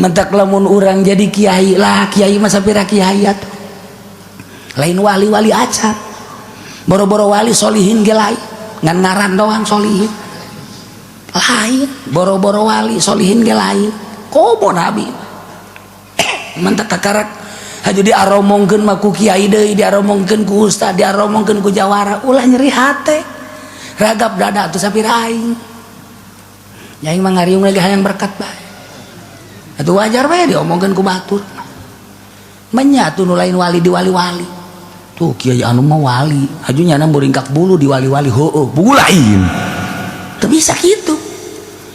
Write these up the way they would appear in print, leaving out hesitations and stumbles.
Mentak lamun urang jadi kiai lah, kiai mah sapira kiai atuh. Lain wali-wali acan. Boro-boro wali solihin ge lain. Ngan ngaran doang solihin. Lain, boro-boro wali solihin ge lain. Komo nabi. Mentak kakarak haju diaromongkeun mah ku kiai deui, diaromongkeun ku ustad, diaromongkeun ku jawara, ulah nyeri hate. Ragap dada atuh sapira aing. Aing mah ngariung lagi hayang berkat bae. Itu wajar bae diomongkeun ku batur. Menyatu nu lain wali di wali-wali. Tuh kiai anu mah wali, haju nyana muringkak bulu di wali-wali, heueuh, buku lain. Teu bisa kitu.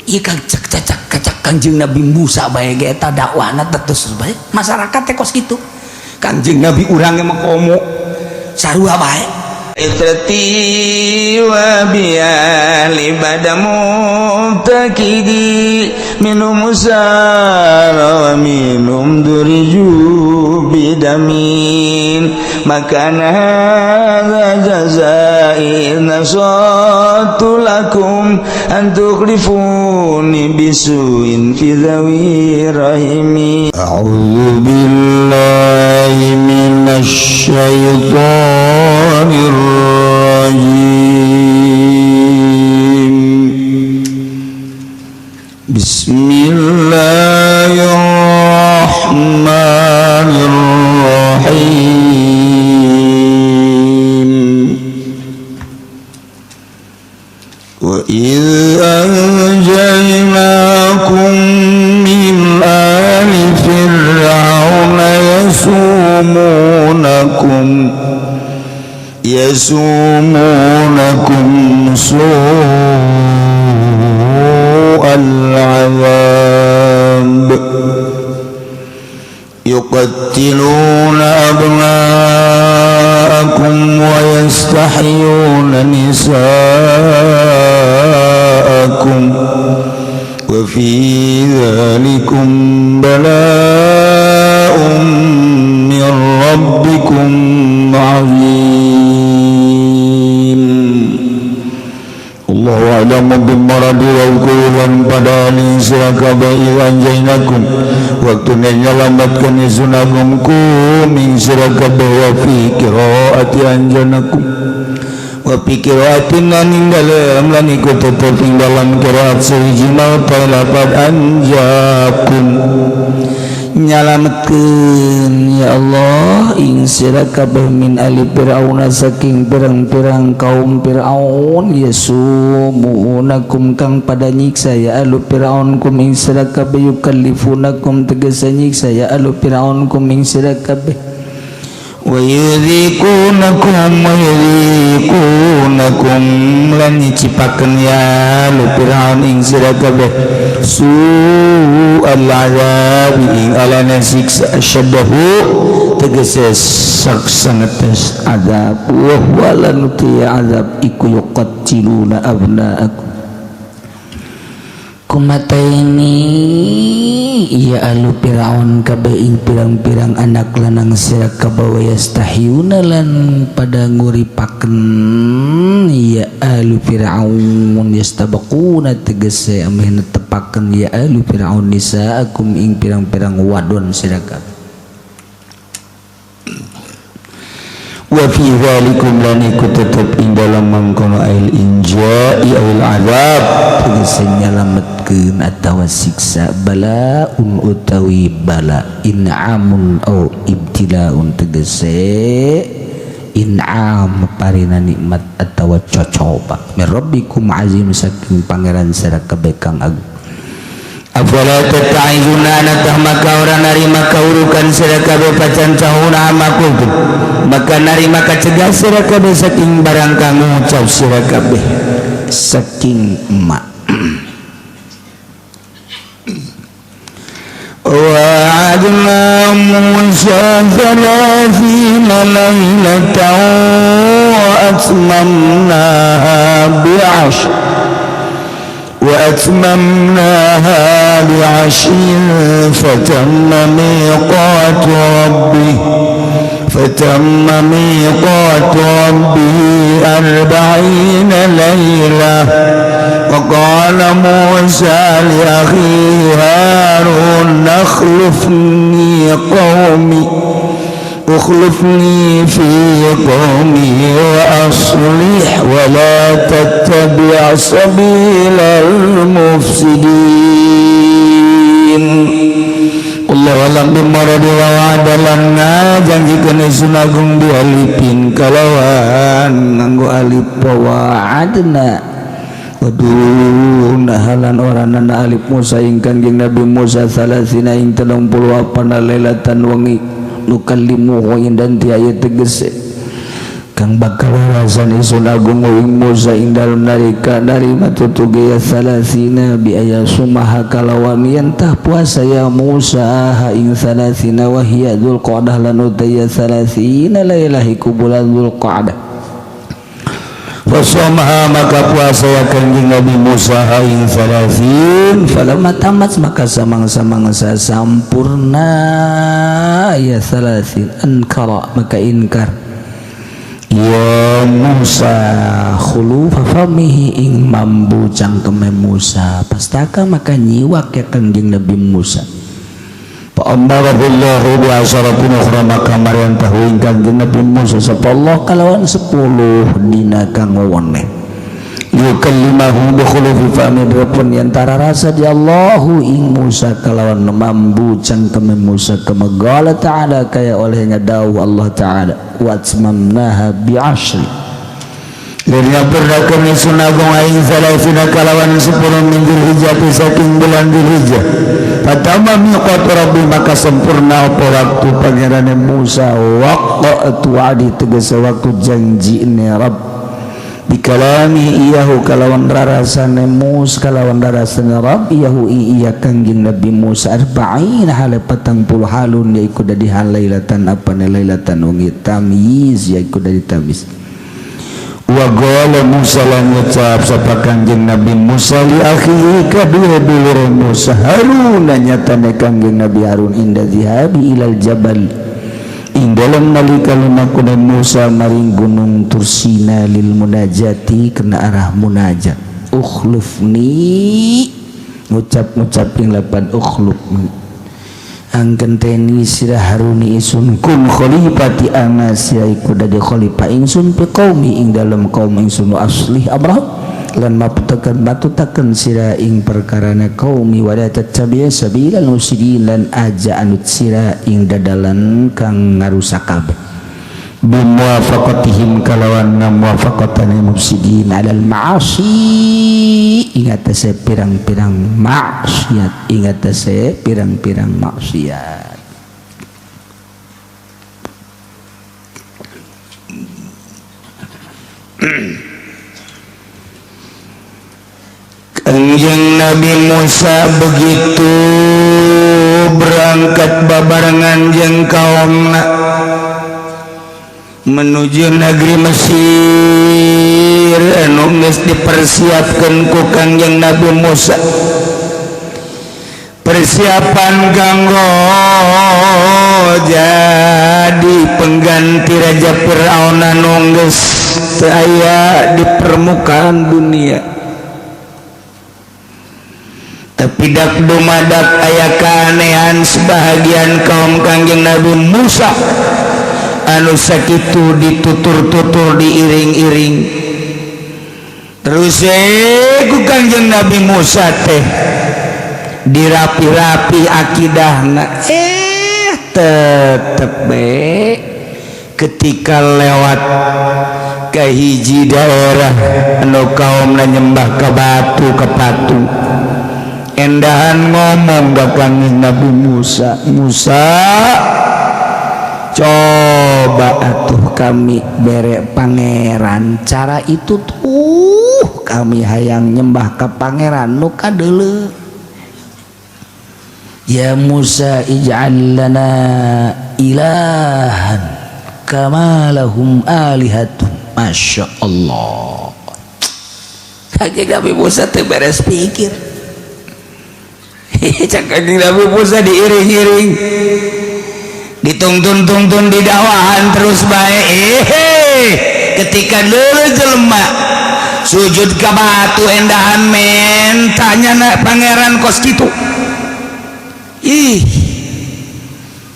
Ieu kang cek cacak kacak Kangjeng Nabi Musa bae ge eta dakwahna terus bae. Masyarakat teh kos kitu. Kangjeng Nabi urang mah komo sarua bae. Itrati wa biyali bada mubtakidi minum musara wa minum duriju bidamin maka hadza jazai nasatu lakum an tukhlifuni bisuin fi dhawi rahimi. A'udzu billahi minasy syaithanir rajim. Bismillahirrahmanirrahim. Wa idh anjaynakum min ali fir'auna yasumunakum su'al 'adzab yuqattiluna abna'akum wa yastahyuna nisa'akum wa fi dzalikum bala'un min rabbikum 'azim. Allahu a'lamu bimaradi wa ukuran pada ni sira kabeh anjainakum waktu nyelamatkan isunakum ku min sira kabeh wa fi qiraati anjanakum wa fi qiraatin lan ing dalem lan iku tetep ing dalam qiraat sahiji mau lapat anjakum nyalametkeun ya Allah ing sira kabeh min ali fir'auna saking pirang-pirang kaum Fir'aun yasumunakum kang pada nyiksa ya alu Fir'aun kum ing sira kabeh yukallifunakum tegese nyiksa ya alu Fir'aun kum ing sira kabeh wa yudhikunakum wa yudhikunakum lan nyicipakeun ya lu Fir'aun ing sira kabeh su'al azab ing alana siksa asyaddahu tegese saksangetes azab wa huwa lan azab iku yuqattiluna abna'akum kumataini iya alu Fir'aun kabeh ing pirang-pirang anak lanang sira kabeh yastahyuna lan pada nguripaken ya alu Fir'aun yastabaquna tegese ameh netepaken ya alu Fir'aun nisaakum ing pirang-pirang wadon sira kabeh. Wa fi dzalikum lan iku tetep ing dalam mangkono ail inja'i ail azab tegese nyalametkeun atawa siksa balaun utawi bala in'amun au ibtilaun tegese in'am parina nikmat atawa cocoba min rabbikum azim saking pangeran sira kabeh kang agung. Afala tata'izuna natah maka orang narima kaurukan sira kabeh pacan cahuna amakultu maka narima kacegah sira kabeh saking barang kang ngucap sira kabeh saking emak. Wa'adna Musa 30 lailatan wa atmamnaha bi'ashr وأتممناها بعشر فتم ميقات ربه 40 ليلة وقال موسى لأخيه هارون اخلفني Ukhlufni qaumi, ukhlufni fi qaumi wa aslih wa la tattabi' sabilal mufsidin. Allah alam bimaradi wa wa'adalan ngajanjikeun Ingsun Agung bi alifin kalawan nganggo alif wa wa'adna. Waduh, nahalan orang nana alif Musa ing Kangjeng Nabi Musa salasina ing 38 lailatan wengi nukallimuhu ing dan tiaya tegese kang bakal warasan Ingsun Agung ing Musa ing dalem nalika narima tutuge ya salasina bi aya sumaha kalawan yen tah puasa ya Musa ha ing salasina wa hiya Dzulqa'dah lan utaya salasina lailah iku bulan Dzulqa'dah. Fasamaha maka puasa ya Kangjeng Nabi Musa ha ing salasin. Falamma tamat maka samang-samangsa sampurna ya salasin ankara maka inkar ya Musa khulufa famihi ing mambu cangkeme Musa pastaka maka nyiwak ya Kangjeng Nabi Musa. Fa amarahullahu bi asyaratin ukhra maka marentah ing Kangjeng Nabi Musa sapa Allah kalawan 10 dina kang weweneh yukallimahu bi khulufi fami pun yang rasa di Allahu ing Musa kalawan mambu cangkeme Musa kama qala ta'ala kaya olehnya dawuh Allah ta'ala wa atmamnaha bi asyri. Lirnya purnakeun Ingsun Agung aing salasina kalawan 10 min Dzulhijjah saking bulan Dzulhijjah. Fatama miqat rabbi maka sempurna apa waktu pangerane Musa waqtu wa'di tegese waktu janji ne Rabb bikalami iyahu kalawan rarasane Musa kalawan rarasane Rabb iyahu iya Kangjeng Nabi Musa arba'in hale 40 halun yaiku dadi halailatan apa lailatan wengi tamyiz yaiku dadi tamyiz. Wa qala Musa lan ngucap sapa Kangjeng Nabi Musa li akhihi kadua dulur Musa Harun nyatane Kangjeng Nabi Harun inda zihabi ilal jabal ing dalem nalika lumakune Musa maring gunung Tursina lil munajati kena arah munajat. Ukhlufni ngucap-ngucap ing lapan ukhlufni angkenteni sira Haruni isun kun khalifati ana sira iku dadi khalifah ingsun fi qaumi ing dalem kaum ingsun wa aslih amrah lan maputaken batutaken sira ing perkarane qaumi wa la tattabi' sabilal mufsidin lan aja anut sira ing dadalan kang ngarusak kabeh bimuwafaqatihim kalawan ngamuwafaqatane mufsidin alal ma'asi ing atase pirang-pirang maksiat ing atase pirang-pirang maksiat. Kangjeng Nabi Musa begitu berangkat babarengan jeung kaumna menuju negeri Mesir anu geus dipersiapkeun ku Kangjeng Nabi Musa persiapan kanggo jadi pengganti Raja Fir'aun anu geus teu aya di permukaan dunia. Tapi dak dumadak aya keanehan sebahagian kaum Kangjeng Nabi Musa anu sakitu ditutur-tutur diiring-iring terus ku Kangjeng Nabi Musa teh dirapi-rapi akidahna tetep be ketika lewat ke hiji daerah anu kaumna nyembah ke batu ke patung endahan ngomong ka Kangjeng Nabi Musa, Musa coba atuh kami bere pangeran cara itu tuh kami hayang nyembah ke pangeran nu kadeuleu. Ya Musa ij'al lana ilahan kama lahum alihatun. Masya Allah, Kangjeng Nabi Musa teu beres pikir. Kangjeng Nabi Musa diiring-iring ditungtun-tungtun di dakwahan terus bae. Ketika dulu jelema sujud ke batu endahan mentanya na pangeran kos kitu. Ih,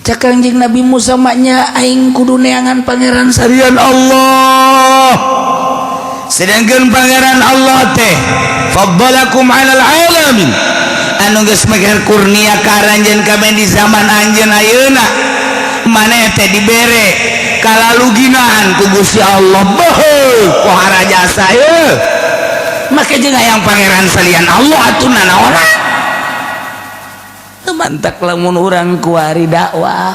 Cek Kangjeng Nabi Musa, maknya aing kudu neangan pangeran salian Allah, Sedangkan pangeran Allah teh faddalakum 'alal alamin, anu geus meger kurnia ka aranjeun kabeh. Di zaman anjeun ayeuna, maneh teh dibere kalaluginaan ku Gusti Allah. Beuh, pohara jasa ye, make jeung hayang pangeran salian Allah atuh nanaonan? Mantak lamun urang kuari dakwah,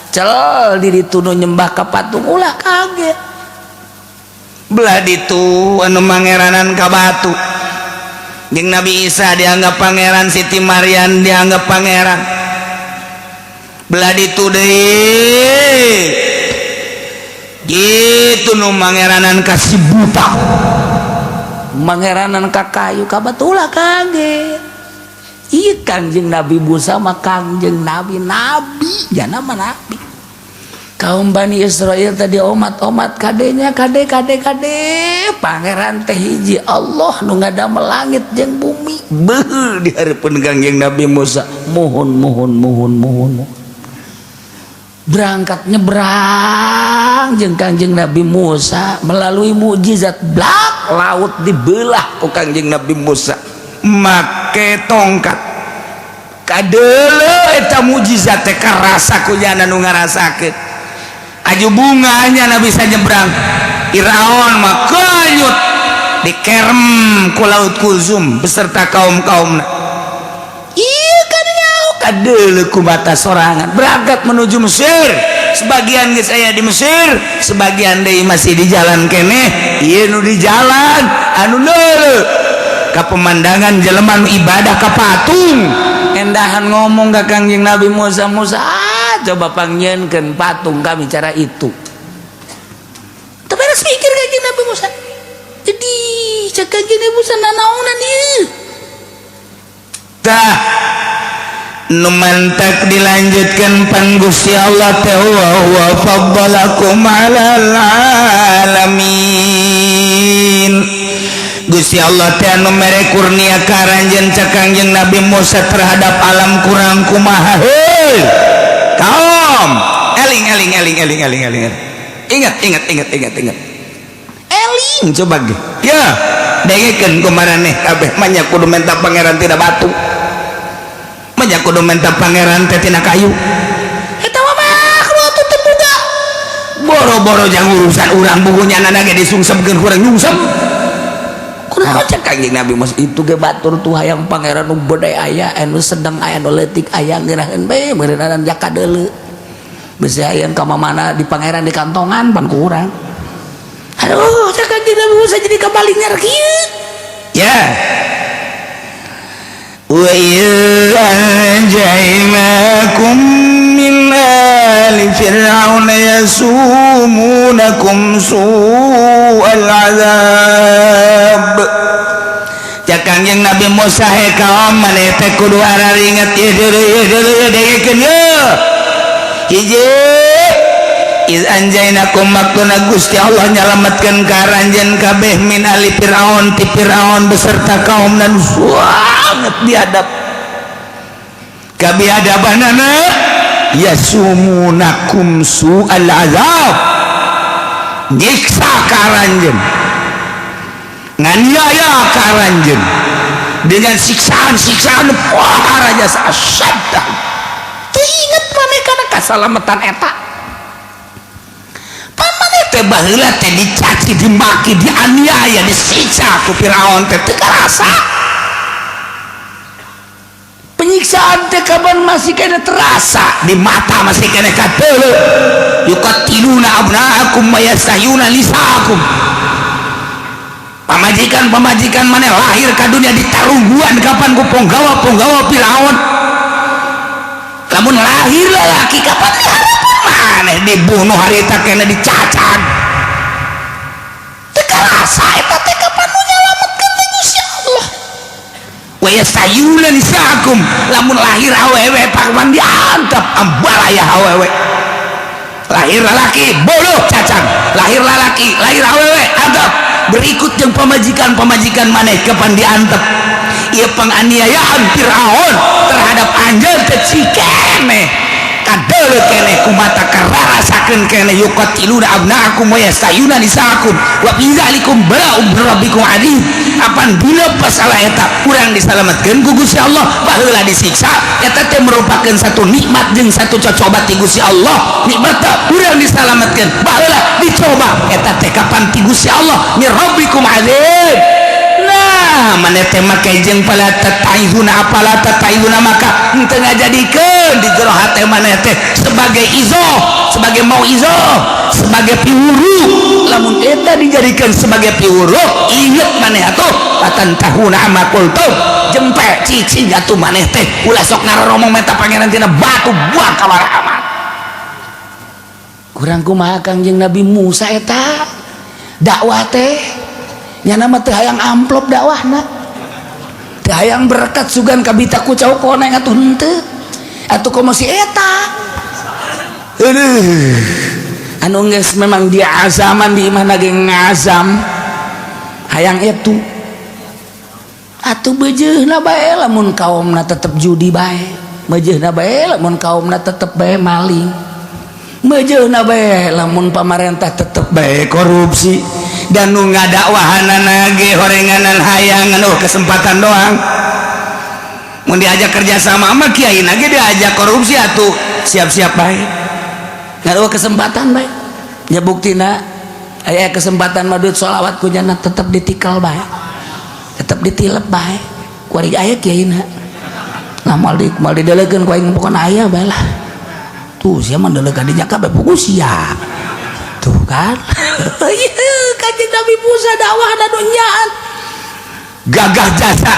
cel di ditu nu nyembah ka patung, ulah kaget. Belah ditu anu mangeranan ka batu, jeung Nabi Isa dianggap pangeran, Siti Maryam dianggap pangeran. Belah ditu deui gitu nu mangeranan ka si buta, mangeranan ka kayu, ka batu, ulah kaget. Iya, Kangjeng Nabi Musa mah Kangjeng Nabi, nabi jana mah nabi. Kaum Bani Israel tadi omat-omat kadenya, kade kade kade, pangeran teh hiji, Allah nu ngadamel langit jeung bumi. Beuh, di hareupeun Kangjeng Nabi Musa. Mohon, mohon, mohon, mohon, mohon. Berangkat nyebrang jeung Kangjeng Nabi Musa melalui mukjizat blak laut dibelah ku Kangjeng Nabi Musa make tongkat. Kadeuleu eta mukjizat teh, karasa ku jana nu ngarasakeun. Aju bunganya na bisa nyebrang. Firaun mah kanyut, dikerem ku laut Kulzum beserta kaum-kaumna. Iya kan, kadeuleu ku mata sorangan. Berangkat menuju Mesir. Sebagian geus aya di Mesir, sebagian deui masih di jalan keneh. Ieu nu di jalan anu deuleu ka pemandangan jelema nu ibadah ka patung. Endahan ngomong ka Kangjeng Nabi Musa, "Musa, ah, coba pangnyieunkeun patung kami cara itu." Teu beres mikir Kangjeng Nabi Musa. Jadi cek Kangjeng Nabi Musa, nanaonan ieu? Tah, nu mantak dilanjutkan pan Gusti Allah teh wa huwa faddalakum 'alal alamin. Gusti Allah teh anu mere kurnia ka aranjeun, cek Kangjeng Nabi Musa, terhadap alam kurang kumaha. Heuy kaum, eling eling eling eling eling eling, ingat ingat ingat ingat ingat, eling coba ge ya, dengekeun ku maraneh kabeh. Manya kudu menta pangeran tina batu, manya kudu menta pangeran teh tina kayu? Eta mah makhluk atuh teu boga. Boro-boro jang urusan urang, bukunya nana ge disungsepkeun kurang nyungsep. Kunaon cek Kangjeng Nabi Musa itu ge, batur tuh hayang pangeran nu gede aya, anu sedang aya, anu leutik aya, ngeunaheun bae meureunana jaka deuleu. Bisi hayang ka mana di pangeran di kantongan pan ku urang. Aduh, cek Kangjeng Nabi Musa, jadi kabalinger kieu. Ya, wa anjaynakum min ali fir'auna yasumunakum su'al azab. Cek Kangjeng Nabi Musa, he kaum, maneh teh kudu araringet ieu deuleu, ieu deuleu, ieu dengekeun ye. Hiji, iz anjaynakum, maktuna Gusti Allah nyalametkeun ka aranjeun kabeh, min ali Fir'aun, ti Fir'aun beserta kaum dan sangat biadab kabiadabanana, yasumunakum su'al azab, nyiksa ka aranjeun, nganiaya ka aranjeun dengan siksaan-siksaan pohara jasa asyaddah. Teu inget maneh kana kasalamatan eta? Pamaneh teh baheula teh dicaci, dimaki, dianiaya, disiksa ku Firaun teh teu karasa? Penyiksaan teh kapan masih kena terasa di mata, masih kena kadeuleu, yuqatiluna abna'akum wa yastahyuna nisa'akum. Pamajikan pamajikan mana lahir ka dunia ditarungguan kapan ku ponggawa ponggawa Firaun. Lamun lahir lelaki, kapan diharapan maneh dibunuh harita kena dicacan. Teu karasa eta teh kapan nu nyalametkeun teh Gusti Allah? Wa yastahyuna nisa'akum, lamun lahir awewe kapan diantep ambalaya awewe. Lahir lalaki, boluh cacang. Lahir lalaki, lahir awewe, antep. Berikut yang pamajikan pamajikan maneh kapan diantep. Ieu penganiayaan Firaun terhadap anjeun teh cikene kadeuleu. Keuleuh keneh kumata kararasakeun keneh yuqatiluna abna'akum wa yastahyuna nisa'akum wa fi dzalikum bala'un min rabbikum adzim. Apan bila masalah eta urang disalametkeun ku Gusti Allah, baheula disiksa, eta teh merupakan satu nikmat jeung satu cocoba ti Gusti Allah. Nikmat urang disalametkeun, baheula dicoba, eta teh kapan ti Gusti Allah, min rabbikum adzim. Nah, maneh teh make jeung fala tattaizuna, apala tattaizuna, maka henteu ngajadikeun di jero hate maneh teh sebagai izo, sebagai mau izo, sebagai piwuru. Lamun eta dijadikan sebagai piwuru, inget maneh atuh fatantahuna amma qultum, jempe cicing atuh maneh teh, ulah sok ngaromong menta pangeran tina batu buang ka amat. Kurang kumaha Kangjeng Nabi Musa eta dakwah teh, nyana mah teu hayang amplop, dakwahna teu hayang berkat, sugan kabita ku cau koneng atuh, henteu atuh. Komo si eta, aduh, anu geus memang dia azaman di imahna ge ngazam hayang itu atuh. Beujeuna bae lamun kaumna tetep judi bae, beujeuna bae lamun kaumna tetep bae maling, beujeuna bae lamun pamarentah tetep bae korupsi, dan nu ngadakwahanana ge horenganan hayang anu kesempatan doang. Mun diajak kerja sama sama kiai ge diajak korupsi atuh siap-siap bae, nggak kesempatan bae. Ya buktina aya kesempatan mah duit sholawat ku jana tetep ditikal bae, tetep ditilep bae. Kuari aya kiai na, nah, mal di mal didelekeun ku aing, pokona aya bae lah. Tuh sia mah delekeun dinya kabeh, pugu sia tuh kan. Kanjeng Nabi Musa dakwah dunyaan gagah jasa,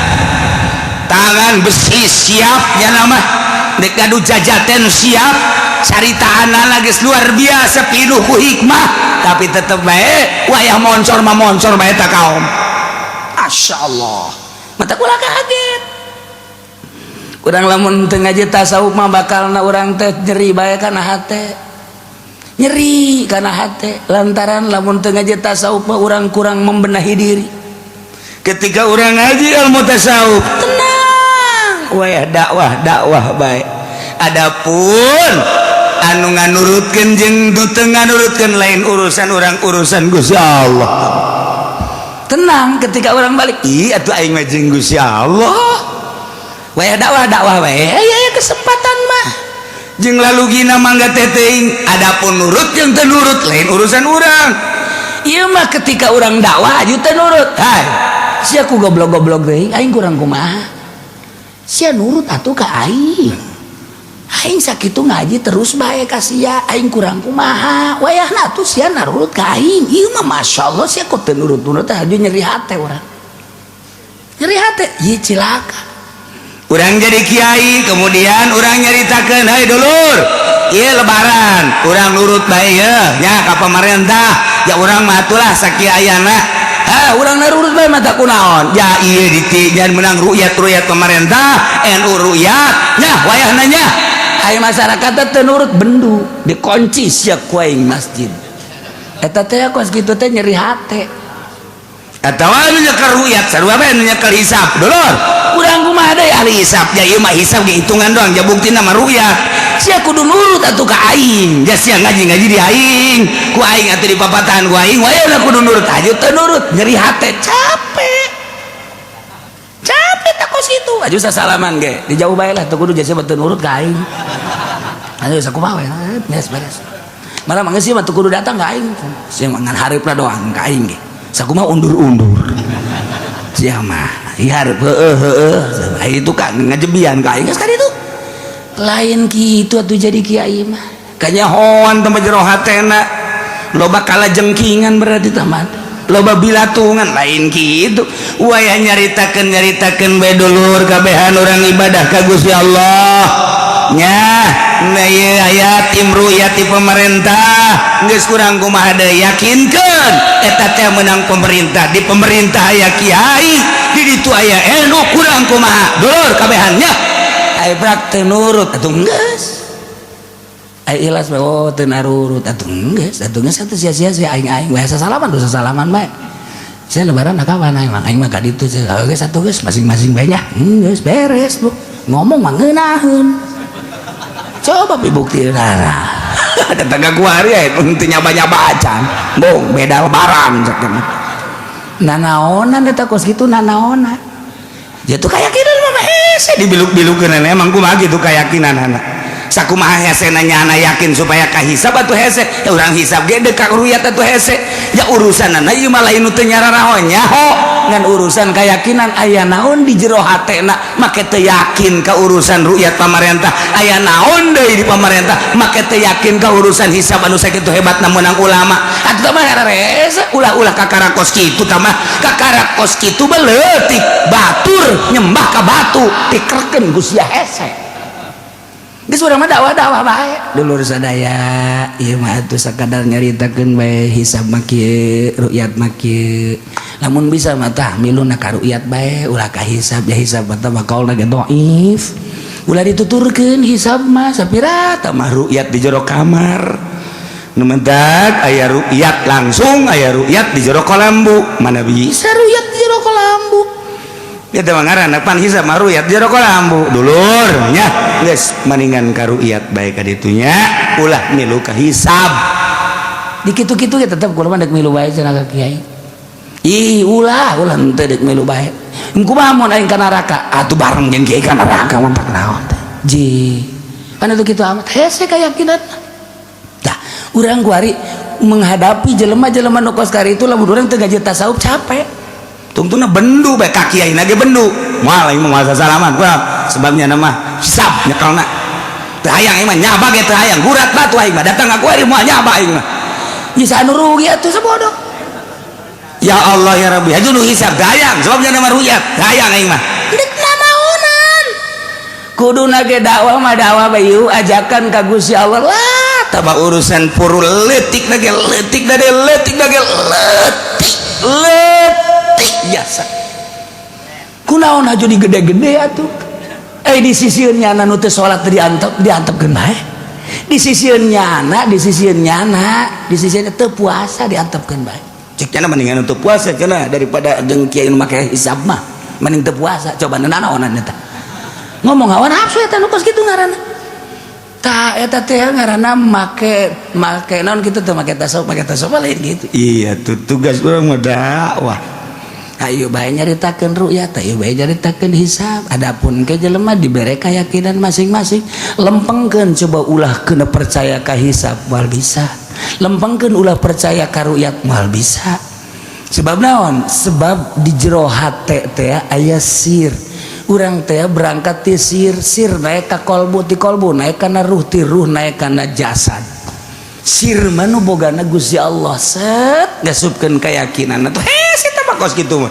tangan besi siap ya, nama dek ngadu jajaten siap, caritaan lagi luar biasa pinuh ku hikmah, tapi tetep bae wayah moncor mah moncor bae ta kaum. Masya Allah, mata kula kaget. Urang lamun teu ngaji tasawuf mah bakalna urang teh nyeri bae kana hate, nyeri kana hate, lantaran lamun teu ngaji tasawuf mah urang kurang membenahi diri. Ketika urang ngaji ilmu tasawuf, tenang wayah dakwah, dakwah bae. Adapun anu nganurutkeun jeung nu teu nganurutkeun lain urusan urang, urusan Gusti Allah. Tenang ketika orang balik, ih atuh aing mah jeung Gusti Allah. Wayah dakwah, dakwah wae, aya kesempatan mah jeung lalu gina mangga teh teuing. Adapun nurut jeung teu nurut lain urusan urang. Ieu mah ketika urang dakwah aju teu nurut, hai sia ku goblok-goblok teuing, aing kurang kumaha? Sia nurut atuh ka aing, aing sakitu ngaji terus bae ka sia, aing kurang kumaha? Wayahna atuh sia narurut ka aing. Ieu mah masyaallah, sia kok teu nurut-nurut? Aju nyeri hate urang, nyeri hate, ieu cilaka. Urang jadi kiai, kemudian urang nyaritakeun, "Hai dulur, ieu lebaran urang nurut bae ye nya ka pamarentah." Ya urang mah atulah sakiayana, ha urang nurut bae mata kunaon. Ya ieu ditijan menang rukyat-rukyat pemerintah, NU rukyat nya wayahna nya. Ai masyarakat teh nurut, bendu dikunci sia ku aing masjid. Eta teh kos kitu teh nyeri hate. Atawa anu nyekel rukyat sarua bae anu nyekel hisab. Dulur, urang kumaha deui ahli hisab? Ya ieu mah hisab ge hitungan doang, ja buktina mah rukyat. Sia kudu nurut atuh ka aing, ja sia ngaji-ngaji di aing, ku aing atuh dipapatahan ku aing, wayahna kudu nurut. Aju teu nurut, nyeri hate, capek capek tak kos kitu. Aju sasalaman ge di jauh bae lah, teu kudu jasa teu nurut ka aing. Ayo sakumaha we, beres beres. Malah mangga sia mah teu kudu datang ka aing, sia mah ngan hareupna doang ka aing ge. Sakumaha undur-undur sia mah, ieu hareup heueuh heueuh itu kan ngajebian ka aing geus kan. Itu lain kitu atuh jadi kiai mah, kanyahoan tempat jero hatena loba kala jengkingan, berarti tamat loba bilatungan. Lain kitu wayah nyaritakeun, nyaritakeun bae dulur kabehan urang ibadah ka Gusti Allah nya. Nah, ieu aya tim rukyat ti pemerintah, geus kurang kumaha deui, yakinkeun eta teh menang pemerintah. Di pemerintah aya kiai, di ditu aya NU, kurang kumaha dulur kabehannya? Ai prak teu nurut atuh geus, ai ikhlas bae. Oh, teu narurut atuh geus, atuh geus atuh sia-sia sia aing. Aing we sasalaman, dosa salaman bae. Saya lebaran kapan? Aing mah, aing mah ka ditu geus atuh, geus masing-masing bae nya, geus beres. Bu ngomong mah ngeunaheun. Coba bukti rara. Tetangga kuari ya, teu nyaba-nyaba acan. Bong, beda lebaran cek. Nanaonan eta kos kitu nanaonan. Ya tuh keyakinan mah hese dibiluk-bilukeun, emang kumaha gitu keyakinan anak. Sakumaha hese nanya anak yakin supaya kahisab atuh hese. Ya urang hisab ge deuk ka ruyat atuh hese. Ya urusanana ieu mah lain nu teu nyararaho nyaho, ngan urusan keyakinan aya naon di jero hatena make teu yakin ka urusan rukyat pamarentah, aya naon deui di pamarentah make teu yakin ka urusan hisab anu sakitu hebatna meunang ulama. Atuh mah rese ulah-ulah kakara kos kitu tah mah, kakara kos kitu beleutik batur nyembah ka batu tikerkeun ku sia hese. Geus, urang mah dakwah-dakwah bae. Dulur sadaya, ieu mah atuh sakadar nyaritakeun bae, hisab mah kieu, rukyat mah kieu. Lamun bisa mah tah miluna ka rukyat bae, ulah ka hisab. Ya hisab mah tah bakaulna ge dhaif. Ulah dituturkeun hisab mah sapira tah mah rukyat di jero kamar. Nu mentak aya rukyat langsung, aya rukyat di jero kolambu. Mana bisa rukyat di jero kolambu? Ya teh ngaranna pan hisab mah rukyat di jero kolambu. Dulur nya, geus mendingan ka rukyat bae ka ditunya, ulah milu ka hisab. Di kitu-kitu ya tetep kula mah dek milu bae cenah ka kiai. Ih, ulah, ulah henteu dek milu bae. Kumaha mun aing ka neraka? Atuh bareng jeung kiai ka neraka mah tak naon teh. Ji. Kan itu kitu amat hese keyakinan. Tah, urang kuari menghadapi jelema-jelema nu kos itu, lamun urang teu ngaji tasawuf capek. Tungtungna bendu bae ka kiai ge bendu. Moal aing mah salaman gua sebabnya nama hisab nyekelna. Teu hayang aing mah nyaba ge teu hayang, gurat batu aing mah datang aku ari moal nyaba aing mah. Bisa anu rugi atuh sebodoh. Ya Allah ya Rabbi, haju nu hisab teu hayang sebabnya nama rukyat, teu hayang aing mah. Deuk nanaonan? Kuduna ge dakwah mah dakwah bae ajakan ka Gusti Allah lah, taba urusan puru leutik lagi leutik lagi leutik lagi leutik leutik jasa. Kunaon aju digede-gede atuh? Eh, di sisieun nyana nu teu salat diantep diantepkeun bae. Di sisieun nyana, di sisieun nyana, di sisieun teu puasa diantepkeun bae. Cek cenah mendingan untuk puasa cenah daripada jeung kiai nu make hisab mah. Mending teu puasa, coba nanaonan eta. Ngomong hawa nafsu eta nu kos kitu ngaranna. Tah eta teh ngaranna make make naon kitu teh, make tasawuf lain gitu. Iya tuh tugas urang mah dakwah. Ayo bae nyaritakeun ru'yat, ayo bae nyaritakeun hisab. Adapun ke jelema dibere keyakinan masing-masing. Lempengkeun coba, ulah kena percaya ka hisab moal bisa. Lempengkeun ulah percaya ka ru'yat moal bisa. Sebab naon? Sebab di jero hate teh aya sir. Urang teh berangkat ti sir, sir naik ka kolbu, ti kolbu naik kana ruh, ti ruh naik kana jasad. Sir mah nu bogana Gusti Allah, set ngasupkeun keyakinan atuh hese tah mah kos kitu mah.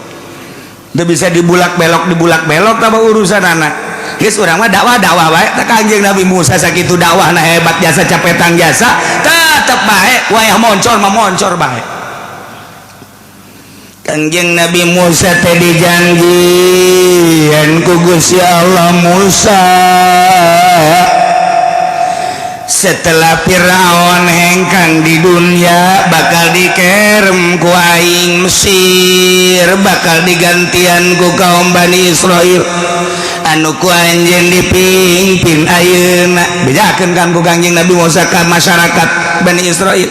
Teu bisa dibulak belok dibulak belok tah urusan anak. Geus, urang mah dakwah dakwah bae. Tah Kanjeng Nabi Musa sakitu dakwahna hebat jasa capetang jasa tetep bae wayah moncor mah moncor bae. Kanjeng Nabi Musa teh dijanjian ku Gusti Allah, "Musa, setelah Fir'aun hengkang di dunia, bakal dikerem ku aing Mesir, bakal digantian ku kaum Bani Israel anu ku anjeun dipimpin ayeuna." Bejakeun kan ku Kanjeng Nabi Musa ka masyarakat Bani Israel,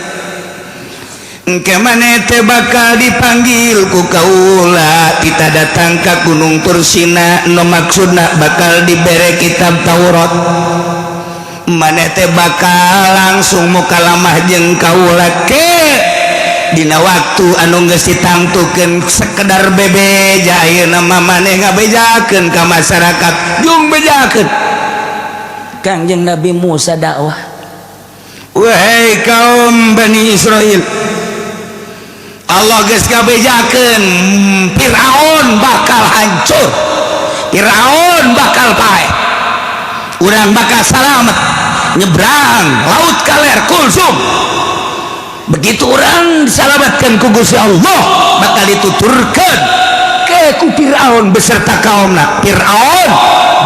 "Engke maneh teh bakal dipanggil ku kaula, kita datang ka Gunung Tursina, nu maksudna bakal dibere kitab Taurat. Maneh teh bakal langsung mukalamah jeung kaula ke dina waktu anu geus ditangtukeun." Sekedar bebeja, ayeuna mah maneh ngabejakeun ka masyarakat, jung bejakeun. Kangjeng Nabi Musa dakwah, "Wahai kaum Bani Israel, Allah geus ngabejakeun Firaun bakal hancur, Firaun bakal paeh, urang bakal salamet nyebrang laut kaler Kulsum. Begitu orang diselamatkan ku Gusti Allah, bakal dituturkan ke ku Fir'aun beserta kaumna. Fir'aun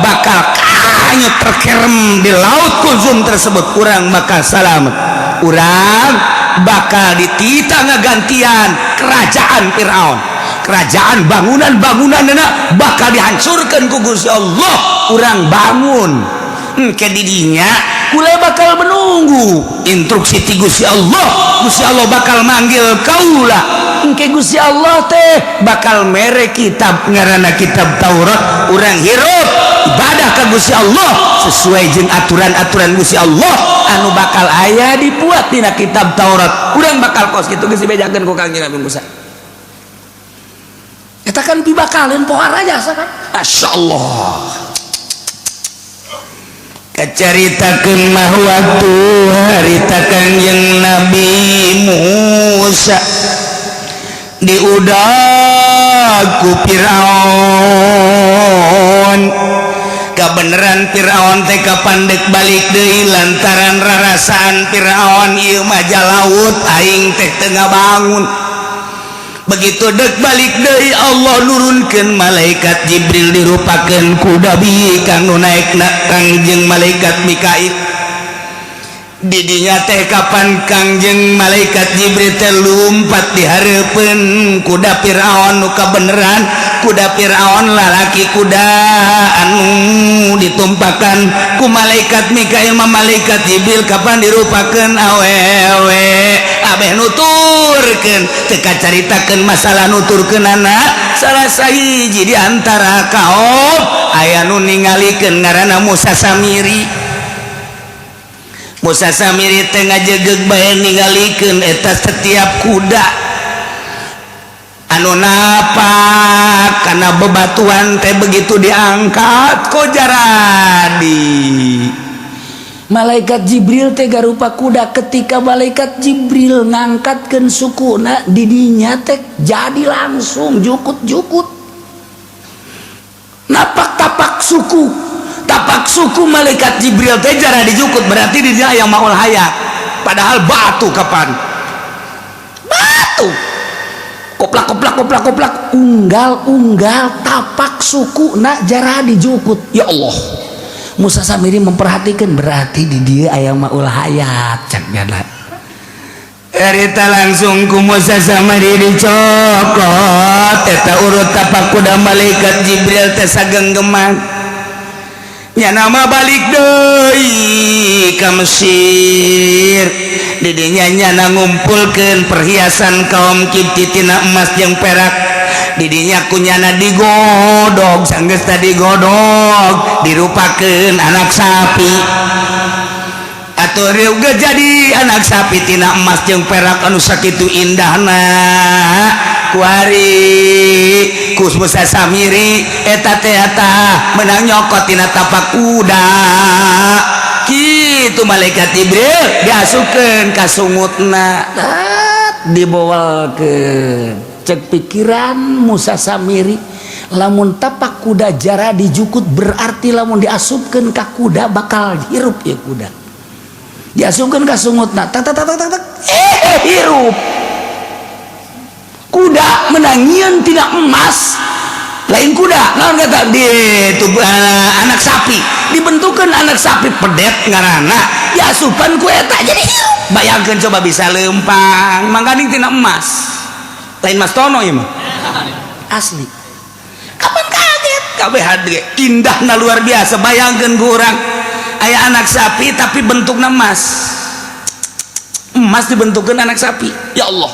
bakal kanyut terkerem di laut Kulsum tersebut. Urang bakal selamat, urang bakal ditita ngagantian kerajaan Fir'aun, kerajaan bangunan-bangunan bakal dihancurkan ku Gusti Allah, urang bangun ke didinya." Kula bakal menunggu instruksi ti Gusti Allah. Gusti Allah bakal manggil kaula. Engke Gusti Allah teh bakal mere kitab, ngaranna kitab Taurat. Urang hirup ibadah ka Gusti Allah sesuai jeung aturan-aturan Gusti Allah anu bakal aya dibuat dina kitab Taurat. Urang bakal kos kitu, geus dibejakeun ku Kangjeng Nabi Musa. Eta kan pibakaleun pohara jasa kan. Masya Allah. Kacaritakeun mah waktu harita Kangjeng Nabi Musa diudag ku Firaun. Kebenaran Firaun teh kapan dek balik deui, lantaran rarasaan Firaun ieu mah laut, aing teh teu ngabangun. Begitu dek balik deui, Allah nurunkeun malaikat Jibril dirupakeun kuda bikang, nu naekna Kangjeng malaikat Mikail. Didinya teh kapan Kangjeng malaikat Jibril teh lumpat di hareupeun kuda Firaun, nu kabeneran kuda Firaun lalaki, kuda anu ditumpakan ku malaikat Mikail mah malaikat Jibril kapan dirupakeun awewe. Abeh nuturkeun, teu kacaritakeun masalah nuturkeun anak. Salah sahiji di antara kaum aya nu ningalikeun, ngaranna Musa Samiri. Musa Samiri teh ngajegeg bae ningalikeun eta setiap kuda anu napak karena bebatuan teh, begitu diangkat kok jaradi. Malaikat Jibril teh garupa kuda, ketika malaikat Jibril ngangkatkeun sukuna didinya teh jadi langsung jukut-jukut napak tapak suku, tapak suku malaikat Jibril teh jara dijukut. Berarti di dia yang maul hayat, padahal batu. Kapan batu koplak koplak koplak koplak, unggal unggal tapak suku nak jara dijukut. Ya Allah, Musa Samiri memperhatikan, berarti di dia aya maul hayat cak nyana. Erita langsung ku Musa Samiri dicokot eta urut tapak kuda malaikat Jibril teh sagenggeman. Nya nama balik deui ka Mesir. Didinya nyana ngumpulkeun perhiasan kaum Kipti tina emas jeung perak. Didinya kunyana digodog, sanggeus tadi godog dirupakeun anak sapi. Atuh riuga jadi anak sapi tina emas jeung perak anu sakitu indahna. Kuari ku Musa Samiri eta teh eta menang nyokot tina tapak kuda kitu malaikat Jibril, diasupkeun ka sungutna, dibawakeun. Cek pikiran Musa Samiri, lamun tapak kuda jara dijukut, berarti lamun diasupkeun ka kuda bakal hirup ya. Kuda diasupkeun ka sungutna, tak tak tak tak tak, eh hirup kuda. Menangian tidak emas, lain kuda, naon kata di itu, anak sapi. Dibentukkan anak sapi pedet ngaranna, diasupan ku eta jadi hirup. Bayangkan coba, bisa lempang mangkaning tina emas, lain Mas Tono ieu mah. Asli. Kapan kaget kabeh hade indahna luar biasa. Bayangkan ku urang aya anak sapi tapi bentukna emas, emas dibentukkan anak sapi. Ya Allah,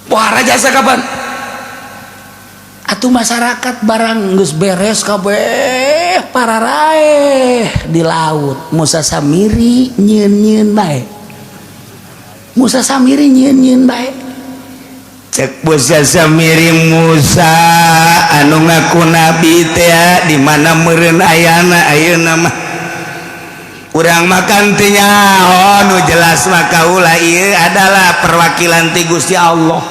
wah, jasa kapan. Atuh masyarakat barang geus beres kabeh para raeh di laut, Musa Samiri nyieun-nyieun bae. Musa Samiri nyieun-nyieun bae. Cek Musa Samiri, "Musa anu ngaku nabi teh di mana meureun ayana ayeuna mah? Urang makan teu nyaho, nu jelas mah kaula ieu adalah perwakilan ti Gusti Allah."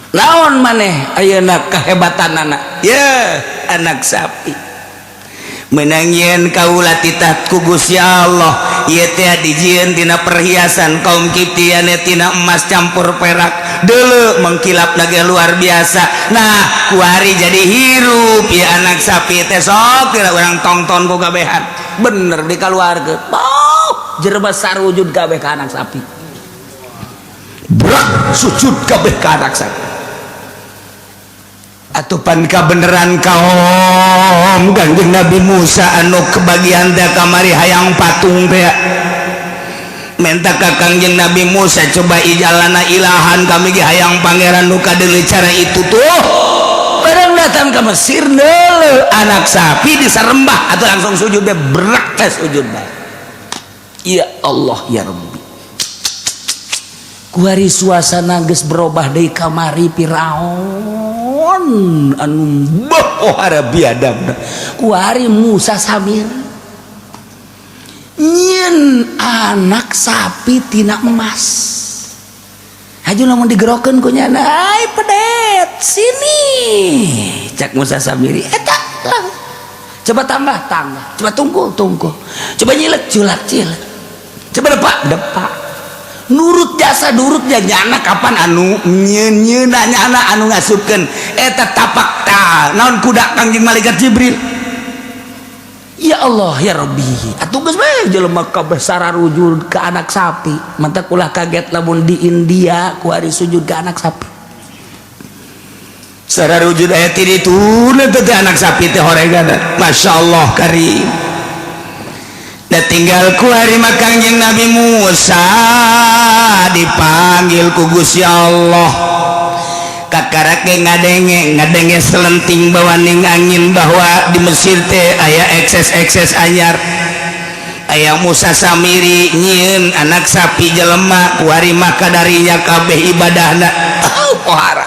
"Naon maneh ayeuna kehebatan anak?" "Ya, anak sapi menang yen kaula titah ku Gusti Allah. Ieu teh dijieun tina perhiasan kaum Kipti, tina emas campur perak. Deuleu, mengkilap lagi luar biasa. Nah, kuari jadi hirup ya anak sapi teh. Sok kira urang tongton ku kabehan." Bener, dikaluarkeun. Oh, jelema sarujud kabeh ka anak sapi. Brak, sujud kabeh ka anak sapi. Atupan kabeneran kaum, Kangjeng Nabi Musa anu kebagian teh kamari hayang patung teh menta ka Kangjeng Nabi Musa, "Coba ijalana ilahan, kami ge hayang pangeran nu kadeuleu cara itu." Tuh barang datang ke Mesir, neuleuh anak sapi disarembah atau langsung sujud be, berak teh sujud bae. Ya Allah ya Rabbi, kuari suasana geus berubah deui. Kamari Firaun anu bohara biadab, kuari Musa Samiri nyieun anak sapi tina emas. Haju lamun digerokeun ku nyana, "Ai pedet sini," cak Musa Samiri eta lah. Coba tambah, tambah. Coba tunggu, tunggu. Coba nyilek, culak, cilek. Coba depak, depak. Nurut jasa, nurut ya. Nyana kapan anu nyieun nyieuna, nyana anu ngasupkeun eta tapak ta naon kuda, Kangjeng malaikat Jibril. Ya Allah ya Rabbi, atuh geus bae jelema kabeh sararujud ke anak sapi. Mantak ulah kaget lamun di India ku ari sujud ke anak sapi. Sararujud aya ti ditu teh anak sapi teh horegana. Masya Allah karim. Da tinggal ku hari mah Kangjeng Nabi Musa dipanggil ku Gusti Allah. Kakarak ge ngadenge ngadenge selenting bawaning angin bahwa di Mesir teh aya ekses-ekses anyar, aya Musa Samiri nyieun anak sapi jelema. Kuari mah kadarinya kabeh ibadahna. Oh, pohara,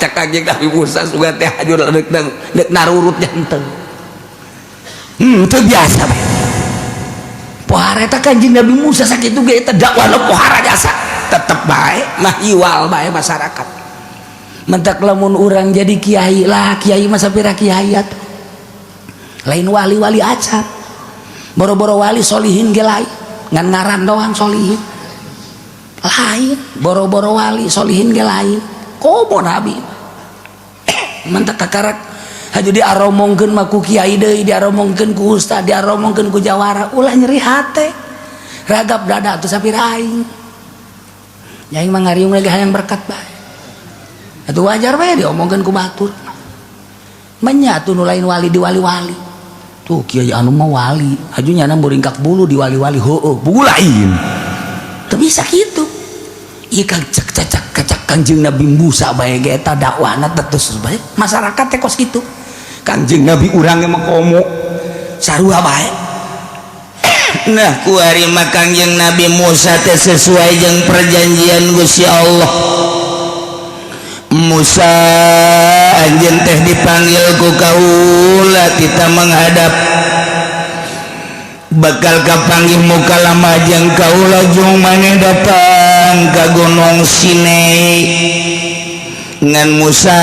cek Kangjeng Nabi Musa, sugan teh hajur deuk deuk narurut janten. Teu biasa bae pohara eta Kanjeng Nabi Musa. Sakitu ge eta dakwahna pohara jasa, tetep bae mah iwal bae masyarakat. Mentak lamun urang jadi kiai lah, kiai mah sapira kiai atuh, lain wali-wali acan. Boro-boro wali, solihin ge lain, ngan ngaran doang solihin. Lain boro-boro wali, solihin ge lain, komo nabi. Mentak kakarak haju diaromongkeun mah ku kiai deui, diaromongkeun ku ustad, diaromongkeun ku jawara, ulah nyeri hate, ragap dada atuh sapira aing. Aing mah ngariung lagi hayang berkat bae atuh, wajar bae diomongkeun ku batur. Menyatu nu lain wali di wali-wali tuh, kiai anu mah wali, haju nyana muringkak bulu di wali-wali, heueuh buku lain teu bisa kitu. Ieu kang cek cacak kacak Kangjeng Nabi Musa bae ge eta dakwahna terus bae masyarakat teh kos kitu. Kangjeng Nabi urang mah komo sarua bae. Nah, kuari mah Kangjeng Nabi Musa teh sesuai jeung perjanjian Gusti Allah. Musa, anjeun teh dipanggil ku kaula, kita menghadap, bakal kapanggih muka lama jeung kaula. Jung maneh datang ka Gunung Sinai. Ngan Musa,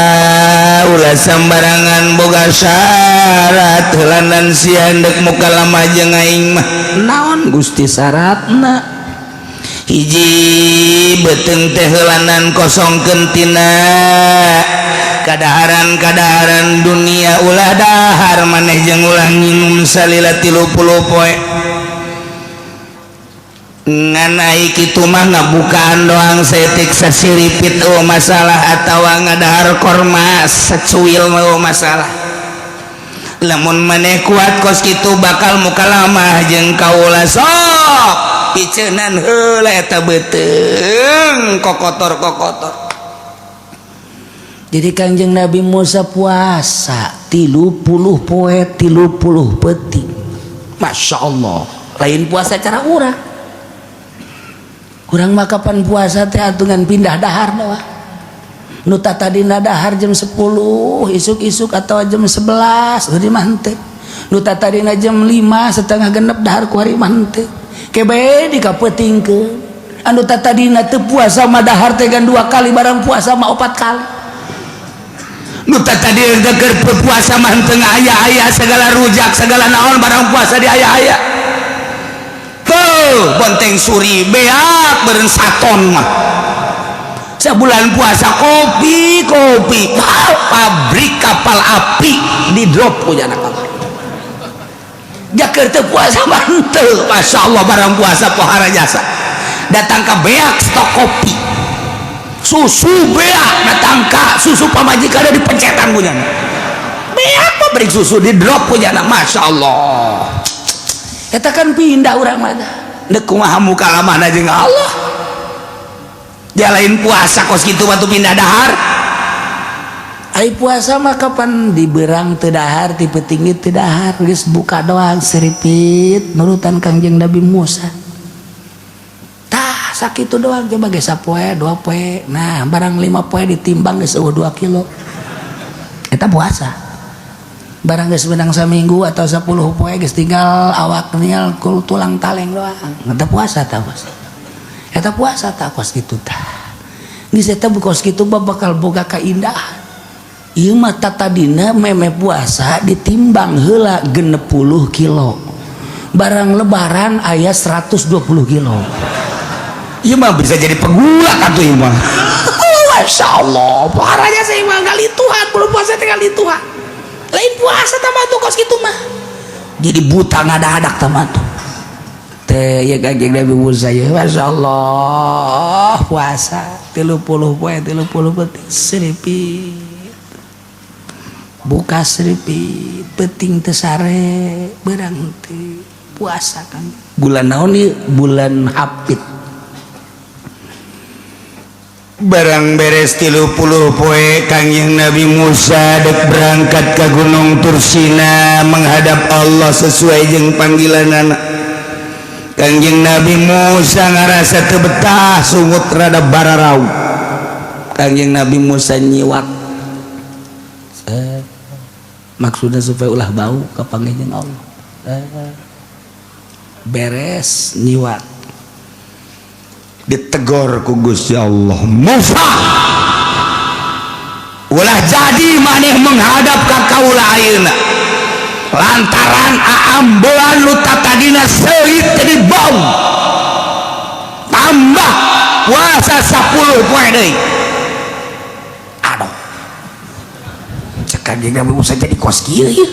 ulah sambarangan boga syarat heulanan sia hendak muka lama jeung aing mah. Naon Gusti syaratna? Hiji, beuteung teh heulanan kosongkeun tina kadaharan-kadaharan dunia, ulah dahar maneh jeung ulah nginum salila 30 poe. Ngan ai kitu mah ngabukaan doang saeutik sasiripit oh masalah, atawa ngadahar korma secuil mau masalah. Lamun maneh kuat kos kitu bakal mukalamah jeung kaula, sok piceunan heula eta beuteung kokotor-kokotor. Jadi Kangjeng Nabi Musa puasa 30 poe 30 peuting. Masya Allah, lain puasa cara urang. Kurang mah kapan puasa teh atungan pindah dahar doang. Nu tadina dahar jam 10 isuk-isuk atau jam 11, jadi mah henteu. Nu tadina jam 5 setengah genep dahar, ku hari mah henteu. Kebe dikapeutingkeun. Anu tadina teu puasa mah dahar teh gan dua kali, barang puasa mah opat kali. Nu tadi keur puasa mah henteu aya-aya segala rujak segala naon, barang puasa di aya-aya tuh bonteng suri beak beureun saton mah. Sebulan puasa kopi kopi, pabrik kapal api di drop punya anak kamar. Jakeur teu puasa mah henteu. Masya Allah, barang puasa pohara jasa, datang ke beak stok kopi. Susu beak datang ka susu pamajikan ada di pencetan punya. Beak pabrik susu di drop punya. Masya Allah. Eta kan pindah urang mana. Dek kumaha muka lamahna jeung Allah. Jalain puasa kos kitu waktu pindah dahar. Ai puasa mah kapan diberang teu dahar, ti peuting teu dahar, geus buka doang seripit nurutan Kangjeng Nabi Musa. Tah sakitu doang, coba ge sapoe, 2 poe. Nah, barang 5 poe ditimbang geus eueuh 2 kilo. Eta puasa. Barang geus menang saminggu atau 10 poe geus tinggal awak tinggal kul tulang taleng doang. Eta puasa tah puasa. Eta puasa tah kos kitu tah. Geus eta kos kitu bakal boga kaindahan. Ieu mah tatadina meme puasa ditimbang heula 60 kilo. Barang lebaran aya 120 kilo. Ieu mah bisa jadi pegulak atuh ieu mah. Masya Allah, parahnya saya mah kali Tuhan, belum puasa teh kali Tuhan. Lain puasa tambah tuh kos kitu mah. Jadi buta ngadadak tambah tuh. Teh ya Kanjeng Nabi Musa ya, Masya Allah, puasa 30 poe 30 peuting seripit. Buka seripit, peuting teu sare, beurang teu puasa kan. Bulan naon ieu? Bulan Hapit. Barang beres 30 poe, Kangjeng Nabi Musa dek berangkat ke Gunung Tursina menghadap Allah sesuai jeung panggilan anak. Kangjeng Nabi Musa ngarasa teu betah, sungut rada bararau. Kangjeng Nabi Musa nyiwak. Maksudnya supaya ulah bau kapanggih jeung Allah. Beres nyiwak, ditegor ku Gusti Allah, "Musa, ulah jadi maneh menghadap ka kaula ayeuna lantaran aambean lu tatadina seungit jadi bau, tambah puasa 10 poe deui." Aduh, cek Kanjeng Nabi Musa, jadi kos kieu ieu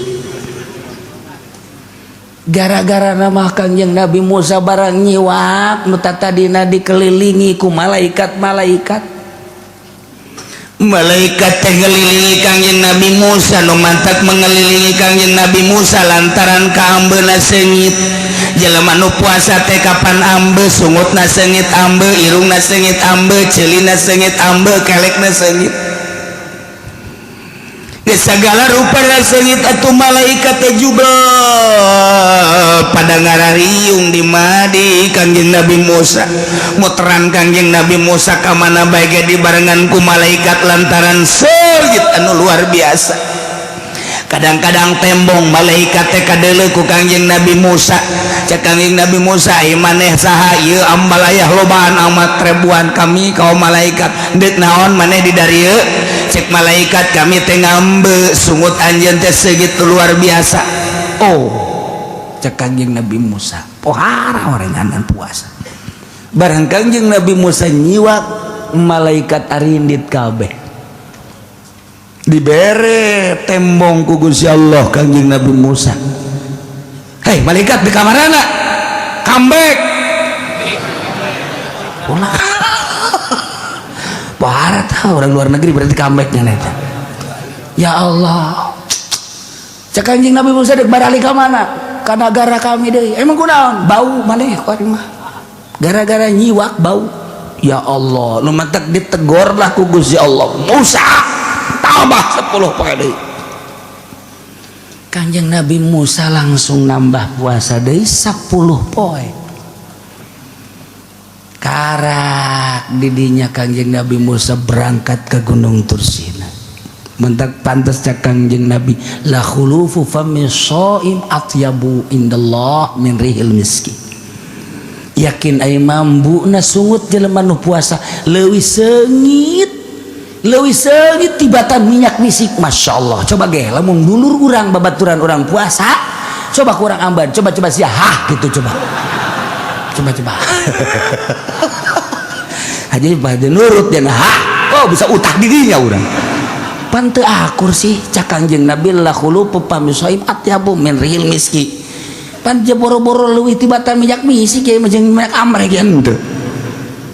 gara-gara nama Kangjeng Nabi Musa barang nyiwak nu tadina dikelilingi ku malaikat-malaikat. Malaikat teh ngelilingi Kangjeng Nabi Musa. Nu mantak mengelilingi Kangjeng Nabi Musa lantaran kaambeuna seungit. Jelema nu puasa teh kapan ambe, sungutna seungit ambe, irungna seungit ambe, ceulina seungit ambe, kelekna seungit. Geus sagala rupana seungit atuh. Malaikat teh jubel pada ngarariung di madi Kangjeng Nabi Musa. Muteran Kangjeng Nabi Musa ka mana bae ge dibarengan ku malaikat lantaran seungit anu luar biasa. Kadang-kadang tembong malaikat teh kadeuleu ku Kangjeng Nabi Musa. Cek Kangjeng Nabi Musa, "Ieu maneh saha ieu ambalayah lobaan amat ribuan?" "Kami kaum malaikat." "Deuk naon maneh di darieu?" Cek malaikat, "Kami teh ngambe, sungut anjeun teh segitu luar biasa." Oh, cek Kangjeng Nabi Musa, pohara orenganan puasa. Barang Kangjeng Nabi Musa nyiwak, malaikat arindit kabeh. Dibere tembong ku Gusti Allah Kangjeng Nabi Musa. "Hei malaikat, di kamarana comeback?" Ulah pohara tahu orang luar negeri berarti comebacknya neta. Ya Allah, cek Kanjeng Nabi Musa, "Dek barali ka mana?" "Ka nagara kami deui." "Emang kunaon?" "Bau maneh kuari mah, gara-gara nyiwak bau." Ya Allah, nu matak ditegor lah ku Gusti Allah, "Musa, tambah 10 poe deui." Kanjeng Nabi Musa langsung nambah puasa deui 10 poe. Karak didinya Kanjeng Nabi Musa berangkat ke Gunung Tursina. Mentak pantas cak Kanjeng Nabi, la khulufu fami shaim atyabu indallah min rihil miski. Yakin ai mambuna sungut jelema nu puasa leuwih seungit, leuwih seungit tibatan minyak misik. Masya Allah, coba ge lamun dulur urang, babaturan urang puasa, coba kurang amban, coba coba sia hah gitu, coba coba coba aja pada nurut dan hah, oh bisa utah dirinya urang pan teu akur sih. Cak Kangjeng Nabi, la khulufu fami shaim atyabu min rihil miski. Pan boro-boro leuwih tibatan minyak misik ya, jeung minyak amrek ya henteu.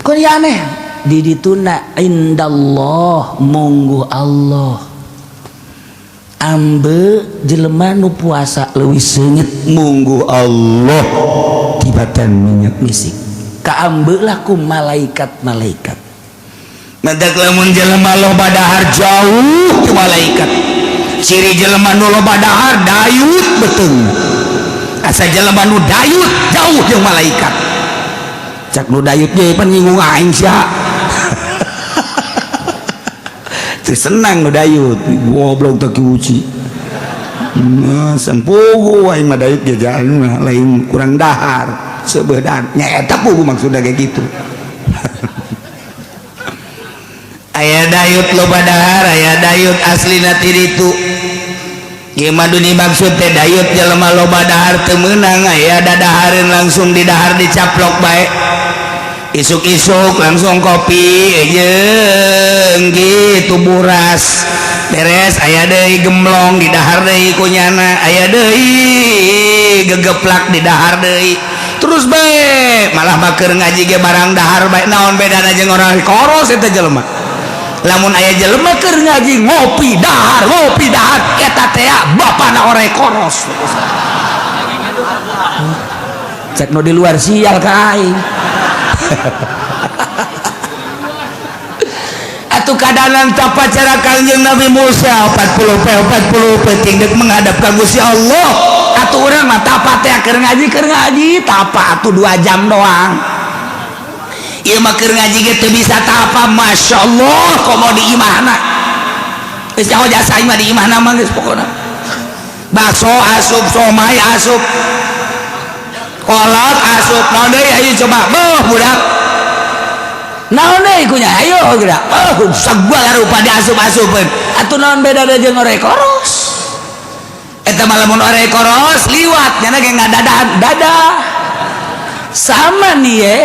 Kok ya aneh. Di dituna indallah mungguh Allah. Ambe jelema nu puasa leuwih seungit mungguh Allah tibatan minyak misik. Kaambe lah ku malaikat-malaikat. Mendak lamun jelema loba dahar jauh ku malaikat. Ciri jelema nu loba dahar dayut beuteung. Asa jelema nu dayut jauh jeung malaikat. Cak nu dayut ge pan nyinggung aing sia. Teu senang nu dayut, goblok teu kiuci. Sempugu aing mah dayut ge lain kurang dahar. Sebedan nya eta pugu maksudna kayak gitu. Aya dayut loba dahar, aya dayut aslina ti ditu. Ieu mah dimaksud teh dayut jelema loba dahar teu meunang, aya dadahareun langsung di dahar dicaplok bae. Isuk-isuk langsung kopi jeung kitu buras. Beres aya deui gemblong di dahar deui kunyana, aya deui gegeplak di dahar deui. Terus bae malah bakeur ngaji ge barang dahar bae, naon bedana jeung orang koros eta jelema. Lamun aya jelema keur ngaji ngopi dahar eta teh bapana ore koros. Cek nu di luar sial ka aing. Atuh kadanan tapa cara Kangjeng Nabi Musa 40 40 penting dek menghadap ka Gusti Allah. Atuh urang mah tapa teh keur ngaji tapa atuh 2 jam doang. Ieu mah keur ngaji ge teu bisa tapa, Masya Allah komo di imahna. Geus nyaho jasa imah di imahna mah geus pokona. Bakso asup, somai asup, kolot asup, naon deui ayo coba beuh budak. Naon deui kunya ayo geura. Oh sagala rupa diasup-asupeun. Atuh naon bedana jeung ore koros? Eta mah lamun ore koros liwat nya ge ngadadahan dadah. Sama nih ye.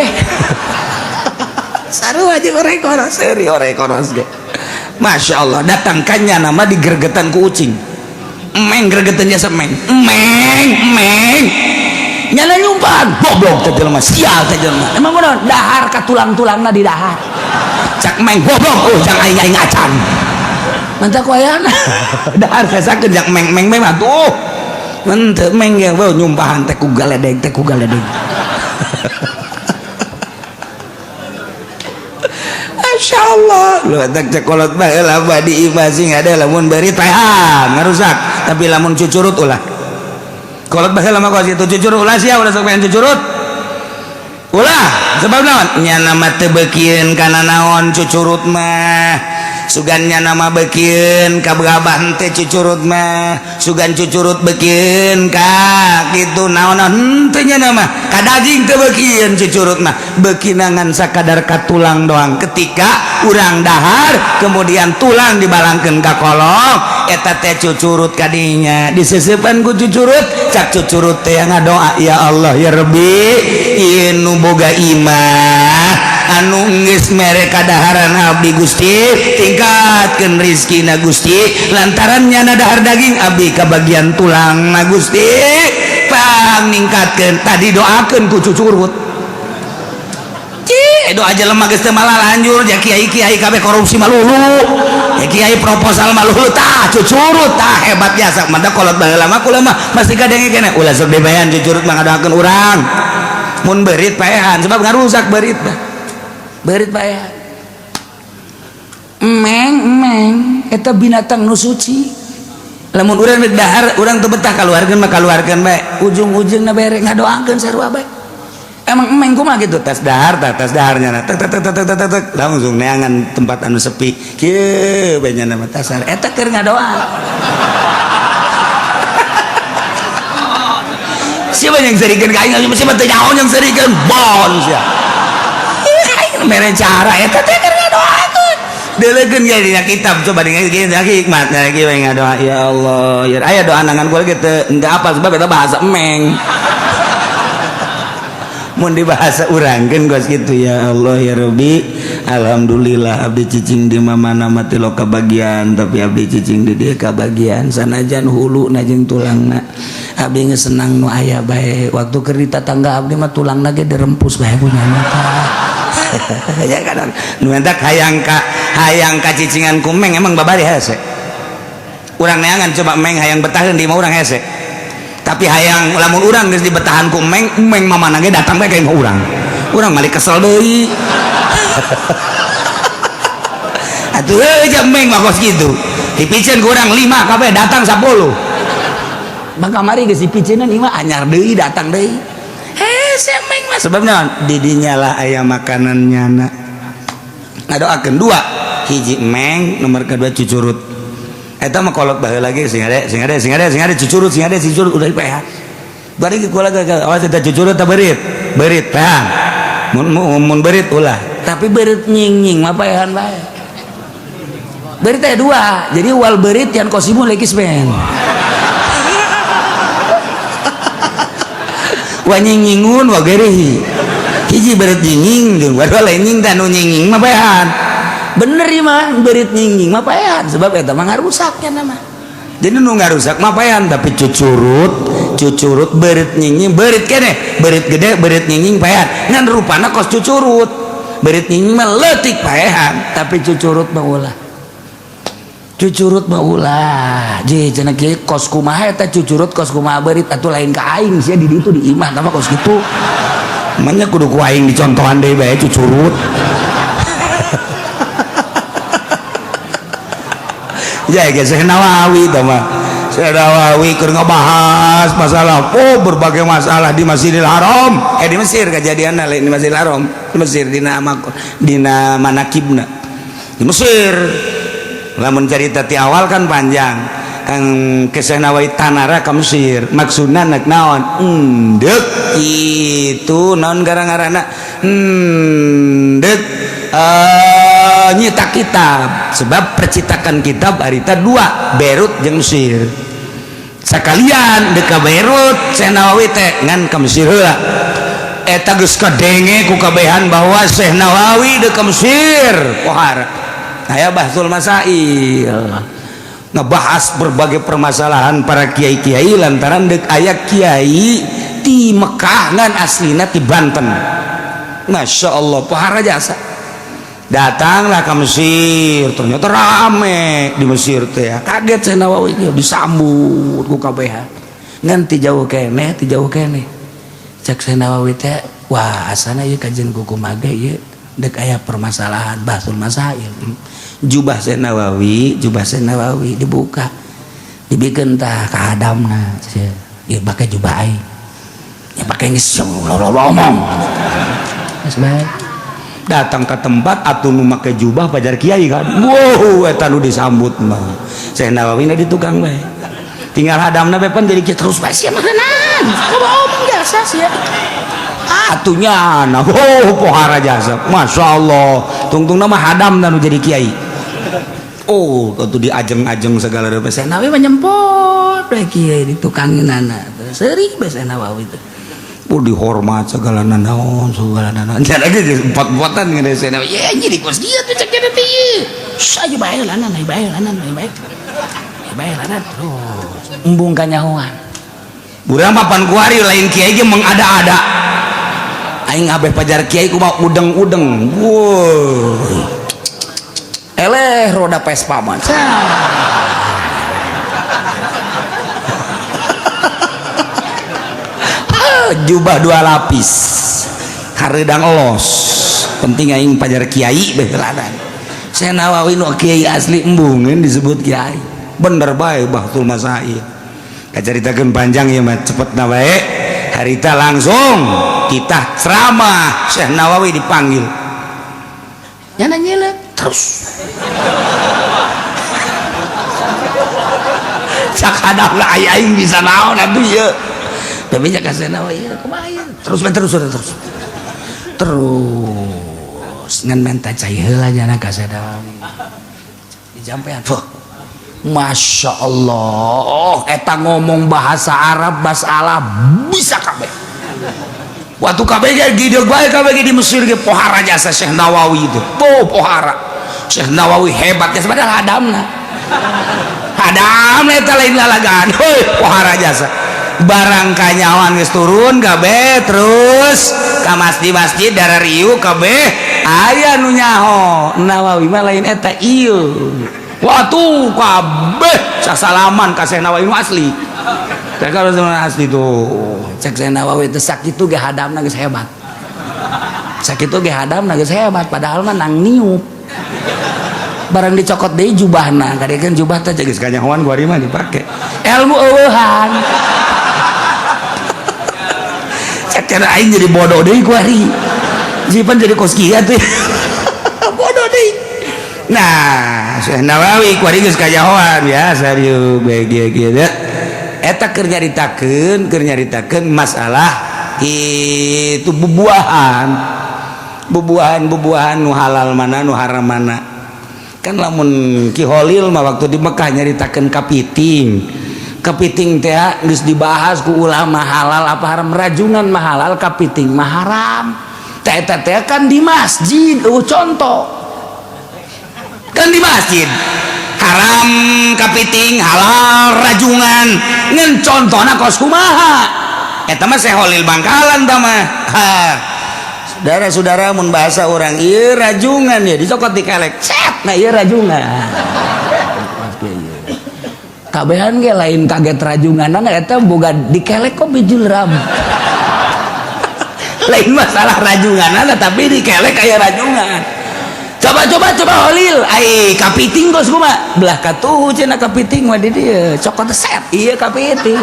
Sarua jeung ore koros, seuri ore koros ge. Masya Allah, datangkannya nama digergetan ku ucing. Emeng gregetan jasa emeng. Emeng, emeng. Nyana nyumpahan, goblok teh jelema, sial teh jelema. Emang kunaon? Dahar ka tulang-tulangna di dahar. Cak emeng goblok, oh jang aing aing acan. Mantap ku ayana. Dahar sasakeun jak meng-meng mah tuh. Henteu meng ge beuh nyumpahan teh ku galedeg teh ku galedeg. Masya Allah, lu tak cekolot bae lah di imah sing ada lamun beri tahan ngarusak, tapi lamun cucurut ulah. Kolot bae lama kos itu cucurut ulah sia ulah sok pengen cucurut. Ulah, sebab naon? Nya nama teu beukieun kana naon cucurut mah. Sugan nya nama beukieun ka berabah henteu cucurut mah. Sugan cucurut beukieun ka kitu naon henteu nya nama. Ka daging teu beukieun cucurut mah. Beukinangan sakadar ka tulang doang. Ketika urang dahar kemudian tulang dibalangkeun ka kolong eta teh cucurut kadinya diseseupan ku cucurut, cak cucurut teh ngadoa ya Allah ya Rabbi ieu nu boga imah anu geus mere kadaharan abdi Gusti tingkatkeun rizkina Gusti lantaran nyana dahar daging abdi kabagian tulang na Gusti pang ningkatkeun tadi doakeun ku cucurut. Cih doa jelema geus teu malah lanjur ja kiai-kiai kabeh korupsi malulu ya kiai proposal malulu tah cucurut tah hebat biasa mantap kolot baheula mah kula mah masih kadenge keneh ulah sok dibayan cucurut mah ngadoakeun urang mun beurit paehan sebab ngarusak beurit mah beurit paehan. Emeng emeng eta binatang nu suci lamun urang rek dahar urang teu betah kaluarkeun mah kaluarkeun bae ujung-ujungna bere ngadoakeun sarua bae. Emang emeng kumaha gitu tas dahar tah tas daharnya tek tek tek tek tek tek langsung neangan tempat anu sepi kieu bae nya mah tasar eta keur ngadoa. Siapa yang serikeun ka aing siapa teu nyaho yang serikeun bon sia. Aing mere cara eta teh keur ngadoakeun. Deulekeun ge dina kitab coba dengan kieu hikmat kieu we ngadoa ya Allah ya aya doa nangan gua ge teu henteu apal sebab eta bahasa emeng. Mun dibahasa urangkeun geus kitu ya Allah ya Rabbi alhamdulillah abdi cicing di mana mati lo kabagian tapi abdi cicing di dieu kabagian sanajan hulu na jeung tulangna Abdi geus senang nu aya bae. Waktu keur di tatangga abdi mah tulangna ge dirempus bae ku nyana. Ya kadang nu entak hayang ka hayang ka cicingan ku meng emang babari hese. Urang neangan coba meng hayang betaheun di imah urang hese. Tapi hayang lamun urang geus dibetahan ku meng, meng mamana ge datang bae ka imah urang. Urang malik kesel deui. Atuh heuh meng mah kos kitu. Dipiceun ku urang 5 kabeh datang 10. Bang kamari geus dipiceunan ieu mah anyar deui datang deui. Hese meng mah sebab naon? Di dinya lah aya makanan nyana. Ngadoakeun dua, hiji meng, nomor kedua cucurut. Eta mah kolot baheula lagi sing ade sing ade sing ade sing ade cucurut sing ade cucurut udah dipehan. Bari kula gagal awas eta cucurut ta beurit. Beurit pehan. Mun mun beurit ulah. Tapi beurit nying-nying mah pehan bae. Beurit teh dua. Jadi wal beurit yang kosimu lekis ben. Wa nying-nyingun wa gerehi. Hiji beurit nying-nying jeung wadua lain nying tah nu nying-nying mah pehan. Bener ieu mah beurit nying-nying mah paehan sebab eta mah ngarusak nya mah. Jadi nu ngarusak mah paehan tapi cucurut cucurut beurit nying-nying beurit keneh beurit gede beurit nying-nying paehan ngan rupana kos cucurut beurit nying-nying mah leutik paehan tapi cucurut mah ulah. Cucurut mah ulah. Je cenah kieu kos kumaha eta cucurut kos kumaha beurit atuh lain ka aing sia di ditu di imah tah mah kos kitu. Manya kudu ku aing dicontohan deui bae cucurut. Ya geus Syekh Nawawi tah mah. Syekh Nawawi keur ngabahas masalah oh berbagai masalah di Masjidil Haram. Di Mesir kejadianna lain di Masjidil Haram, di Mesir dina dina manakibna. Di Mesir. Lamun carita ti awal kan panjang. Kang Syekh Nawawi tanara ka Mesir. Maksudna nek naon? Endek itu naon gara-garana? Endek nyetak kitab sebab percetakan kitab harita dua Beirut jeung Mesir sakalian dek ka Beirut Syekh Nawawi teh ngan ka Mesir heula eta geus kadenge ku kabehan bahwa Syekh Nawawi dek ka Mesir pohara aya Bahsul Masail ngebahas berbagai permasalahan para kiai-kiai lantaran dek aya kiai ti Mekah ngan aslina ti Banten. Masya Allah pohara jasa datanglah ke Mesir ternyata rame di Mesir teh ya. Kaget Syekh Nawawi disambut ku kabehan ngan ti jauh keneh ti jauh keneh cek Syekh Nawawi teh wah asana ieu kajian ku kumaha ge ieu dek aya permasalahan Bahsul Masail. Jubah Syekh Nawawi dibuka dibikeun tah ka Adamna ieu bake jubah aing ya bake geus ngomong geus bae. Datang ke tempat atuh nu make jubah pajar kiai kan. Wow eta nu disambut mah Syekh Nawawi na di tukang bae tinggal hadamna bae pan jadi kieu terus bae sia makanan kumaha omong jasa sia atunya na oh pohara jasa masyaallah tungtungna mah hadamna nu jadi kiai. Oh atuh diajeng-ajeng segala rupa Syekh Nawawi mah nyempot bae kiai di tukanginana seuri bae Syekh Nawawi teh. Oh dihormat segala nanaon segala nanaon. Jangan lagi empat-empatan ngene Syekh Nawawi. Ye jadi kos kieu teh cek teh ieu. Saja bae lanan bae lanan bae. Bae lanan terus embung kanyahoan. Urang mah pan kuari lain kiai ge mengada-ada. Aing abeh pajar kiai kumaha udeng-udeng. Woi. Eleh roda Vespa mah. Jubah dua lapis hareudang elos penting aing pajar kiai beulanan Syekh Nawawi nu kiai asli embungeun disebut kiai bener bae Bahsul Masail kacaritakeun panjang ieu mah cepetna bae harita langsung kita ceramah Syekh Nawawi dipanggil nyana nyileuk terus cak hadapna aing bisa naon atuh ieu tapi cak Syekh Nawawi kumaha ieu terus terus terus terus ngan menta cai heula nyana ka Syekh Nawawi dijampean Masya Allah eta ngomong bahasa Arab masalah bisa kabeh waktu kabeh ge gideug bae kabeh ge di Mesir ge pohara jasa Syekh Nawawi itu oh pohara Syekh Nawawi hebat ya padahal hadamna hadamna eta lain lalagaan heuh pohara jasa Barang kanyawan geus turun kabeh, terus ka masjid-masjid darah riu kabeh aya nu nyaho Nawawi mah lain eta ieu. Watuh, kabeh sasalaman ka Syekh Nawawi nu asli. Teh kalau asli tuh. Cek Syekh Nawawi teh sakitu ge hadamna geus hebat, sakitu ge hadamna geus hebat, padahal mah nang niup. Barang dicokot deui jubahna, kadekeun jubah teh. Geus kanyahoan gua mah dipake. Ilmu eueuhan. Cek cara aing jadi bodoh deui kuari. Jipan jadi kos kieu tuh. Bodoh deui. Nah, Syekh Nawawi kuari geus kanyahoan ya serius bae kieu kieu. Eta keur nyaritakeun masalah itu bubuahan. Bubuahan-bubuahan nu halal mana, nu haram mana. Kan lamun Ki Holil mah waktu di Mekah nyaritakeun kapiting. Kepiting teh geus dibahas ku ulama halal apa haram, rajungan mah halal, kapiting mah haram. Teh eta teh kan di masjid, contoh kan di masjid haram kapiting, halal rajungan, ngan contohna kos kumaha eta mah Syekh Holil Bangkalan tah mah. Saudara-saudara, mun bahasa orang ieu rajungan ya dicokot di kelek set, nah ieu rajungan. Kabehan ge lain kaget rajungan eta, boga dikelek kok bijul ram. Lain masalah rajungan, tapi dikelek kayak rajungan. Coba coba coba Holil, ai kapiting kos kumaha? Belah katuhu cenah kapiting mah di dieu, cokot set, iya kapiting.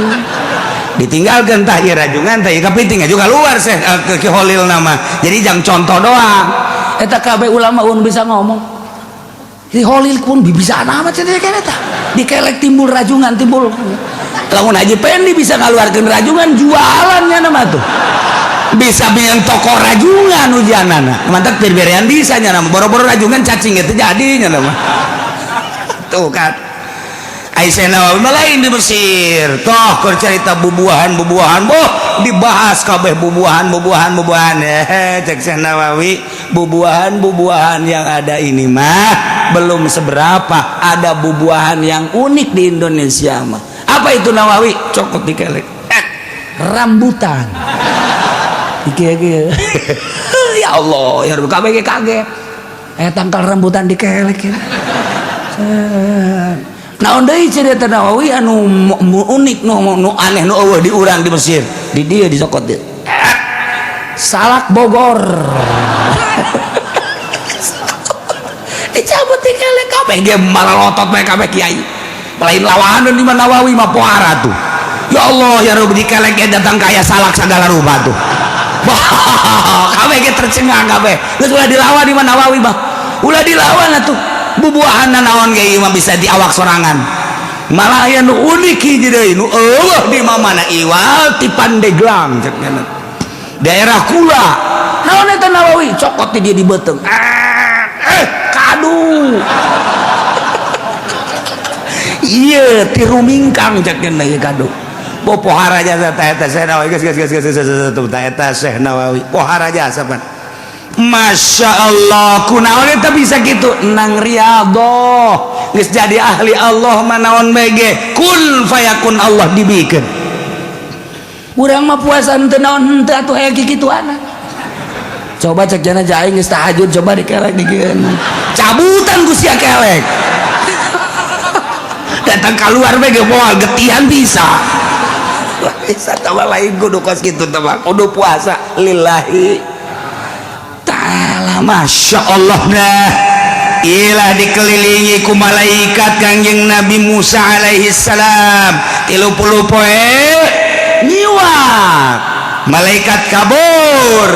Ditinggalkan tah ieu rajungan, tah ieu kapiting juga keluar seh ke Ki Holil nama. Jadi jangan contoh doang. Eta kabeh ulama un bisa ngomong. Di Holil pun bisa nama cenah eta. Dikelek timbul rajungan, timbul. Lamun Haji Pendi bisa ngaluarkeun rajungan, jualannya nama tuh. Bisa bikin toko rajungan ujianana. Mantap pirberean bisa nya nama. Boro-boro rajungan, cacing itu jadinya nama. Tuh kan. Aisyah Nawawi mah lain di Mesir. Toh keur cerita bubuahan-bubuahan, boh dibahas kabeh bubuahan bubuahan bubuahan. Eh, cek Syekh Nawawi, bubuahan-bubuahan yang ada ini mah belum seberapa, ada bubuahan yang unik di Indonesia mah. Apa itu, Nawawi? Cokot dikelek. Eh, rambutan. Iki iki. Ya Allah, ya Rabbi, kabeh kaget. Eh, tangkal rambutan dikelek ya. Naon deui cerita Nawawi anu unik, nu aneh, nu eueuh di urang di Mesir? Di dieu disokot dieu. Salak Bogor. Dicabut dikelek, kabeh ge maralotot bae kabeh kiai. Lain lawanan di mana Nawawi mah pohara tuh. Ya Allah ya Rabbi, dikelek ge datang kaya salak segala rupa tuh. Kabeh ge tercengang kabeh. Geus ulah dilawan di mana Nawawi mah. Ulah dilawan atuh. Bubuahan naon ge ieu mah bisa diawak sorangan. Malah aya nu unik hiji deui nu eueuh di mana, iwal ti Pandeglang cek nya. Daerah kula. Naon eta, Nawawi? Cokot di dia di beuteung. Eh, kadu. Iya, ti Rumingkang cek nya ieu kadu. Bo pohara jasa ta eta Syekh Nawawi, geus geus geus geus geus ta eta Syekh Nawawi. Pohara jasa pan. Masya Allah, kunaon eta bisa gitu? Nang riyadhah, geus jadi ahli Allah mah naon bege kun fayakun Allah dibikeun. Urang mah puasa henteu naon henteu atuh aya kikituana. Coba cek jana aing geus tahajud, coba dikelek dikieun. Cabutan ku sia kelek. Datang keluar bege moal getihan bisa. Bisa tawa lain kudu kos kitu teh mah, kudu puasa lillahi ta'ala. Masya Allah, nah ilah dikelilingi ku malaikat Kangjeng Nabi Musa alaihi salam 30 poe nyiwak, malaikat kabur.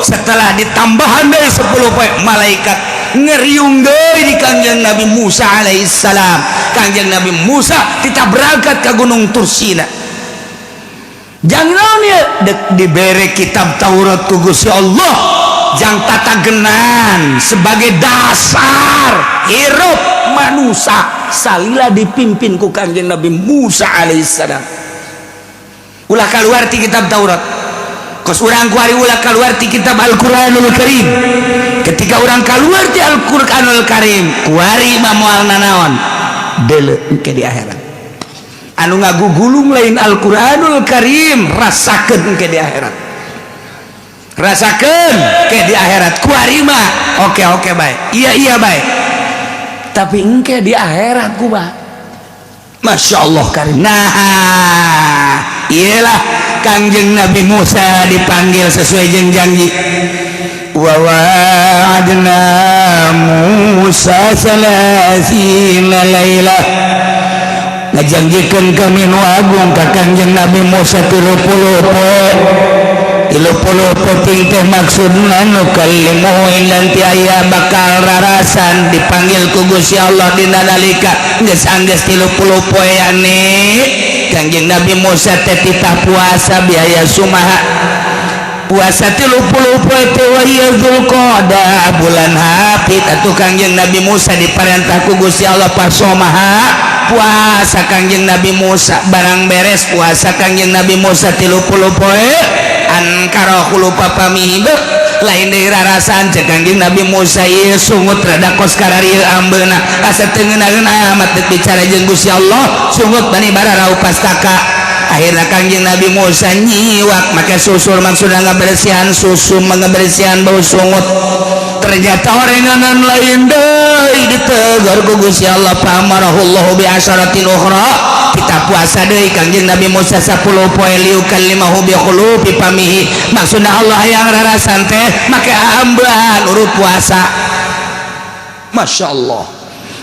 Setelah ditambahan dari 10 poe, malaikat ngeriung deui di Kangjeng Nabi Musa alaihi salam. Kangjeng Nabi Musa kita berangkat ke Gunung Tursina. Jangan naon ya dek dibere kitab Taurat ku Gusti Allah jang tatagenan sebagai dasar hirup manusia salila dipimpin ku Kangjeng Nabi Musa alaihissalam. Ulah keluar ti kitab Taurat, kos urang kuari ulah keluar ti kitab Al-Qur'anul Karim. Ketika urang keluar ti Al-Qur'anul Karim, kuari mah moal nanaon deuleu engke di akhirat. Anu ngagugulung lain Al-Qur'anul Karim, rasakeun ke di akhirat. Rasakeun ke di akhirat kuarima. Oke oke baik. Iya iya baik. Tapi engke di akhirat kumaha? Masya Allah Karim. Nah, iyalah Kangjeng Nabi Musa dipanggil sesuai jeung janji. Wa wa'adna Musa salasina lailah. Ngajanjikeun kami nu agung ka Kangjeng Nabi Musa 30 poe. 30 peuting teh maksudna nu kalimu nanti aya bakal rarasan dipanggil ku Gusti Allah dina nalika geus anggeus 30 poe ane Kangjeng Nabi Musa teh titah puasa biaya sumaha puasa 30 poe teh wa ieu Dzulqa'dah bulan Hafid atuh Kangjeng Nabi Musa diparentah ku Gusti Allah pasomaha puasa Kangjeng Nabi Musa barang beres puasa Kangjeng Nabi Musa 30 poe ankara khulufa pamihi lain deui rarasaan cek Kangjeng Nabi Musa ieu sungut rada kos kararieu ambeuna asa teu ngeunaheun amat deuk bicara jeung Gusti Allah sungut bani bararaupastaka akhirna Kangjeng Nabi Musa nyiwak make susur maksudna ngabersihan susu mengabersihan bau sungut ternyata orenganan lain deui ditegur ku Gusti Allah pamarahullahu bi asyaratin ukhra kita puasa deui Kangjeng Nabi Musa 10 poe liukallimahu bi khulufi famihi maksudna Allah yang rarasan teh make ambean urut puasa. Masya Allah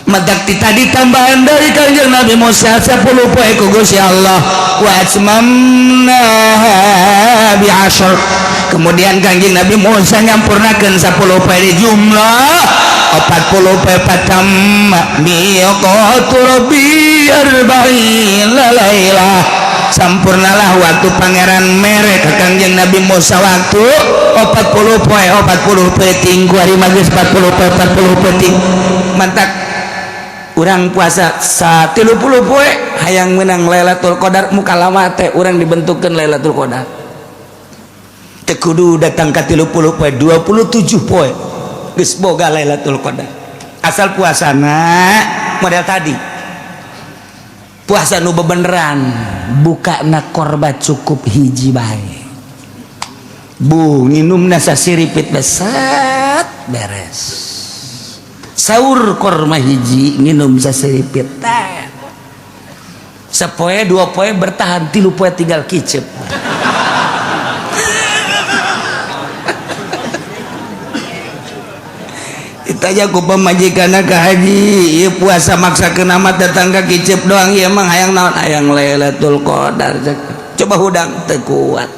madak ti tadi tambahan dari Kangjeng Nabi Musa 10 poe ku Gusti Allah wa atmamna bi asyar kemudian Kangjeng Nabi Musa nyampurnakeun 10 poe di jumlah 40 poe patamma miqatu rabbi arba'ina lailah sampurnalah waktu pangeran mere ka Kangjeng Nabi Musa waktu 40 poe 40 peuting ku ari mah geus 40 poe 40 peuting mantak urang puasa 30 poe hayang menang Lailatul Qadar muka lama teh urang dibentukkeun Lailatul Qadar teu kudu datang ka 30 poe 27 poe geus boga Lailatul Qadar asal puasana model tadi puasa nu bebeneran Bukana korba cukup hiji bae bu nginumna sasiripit beset beres sahur korma hiji nginum sasiripit teh sapoe dua poe bertahan 3 poe tinggal kicep. Ditanya ku pamajikanna ka haji ieu puasa maksakeun amat datang ka kicep doang ieu emang hayang naon hayang Lailatul Qadar coba hudang teu kuat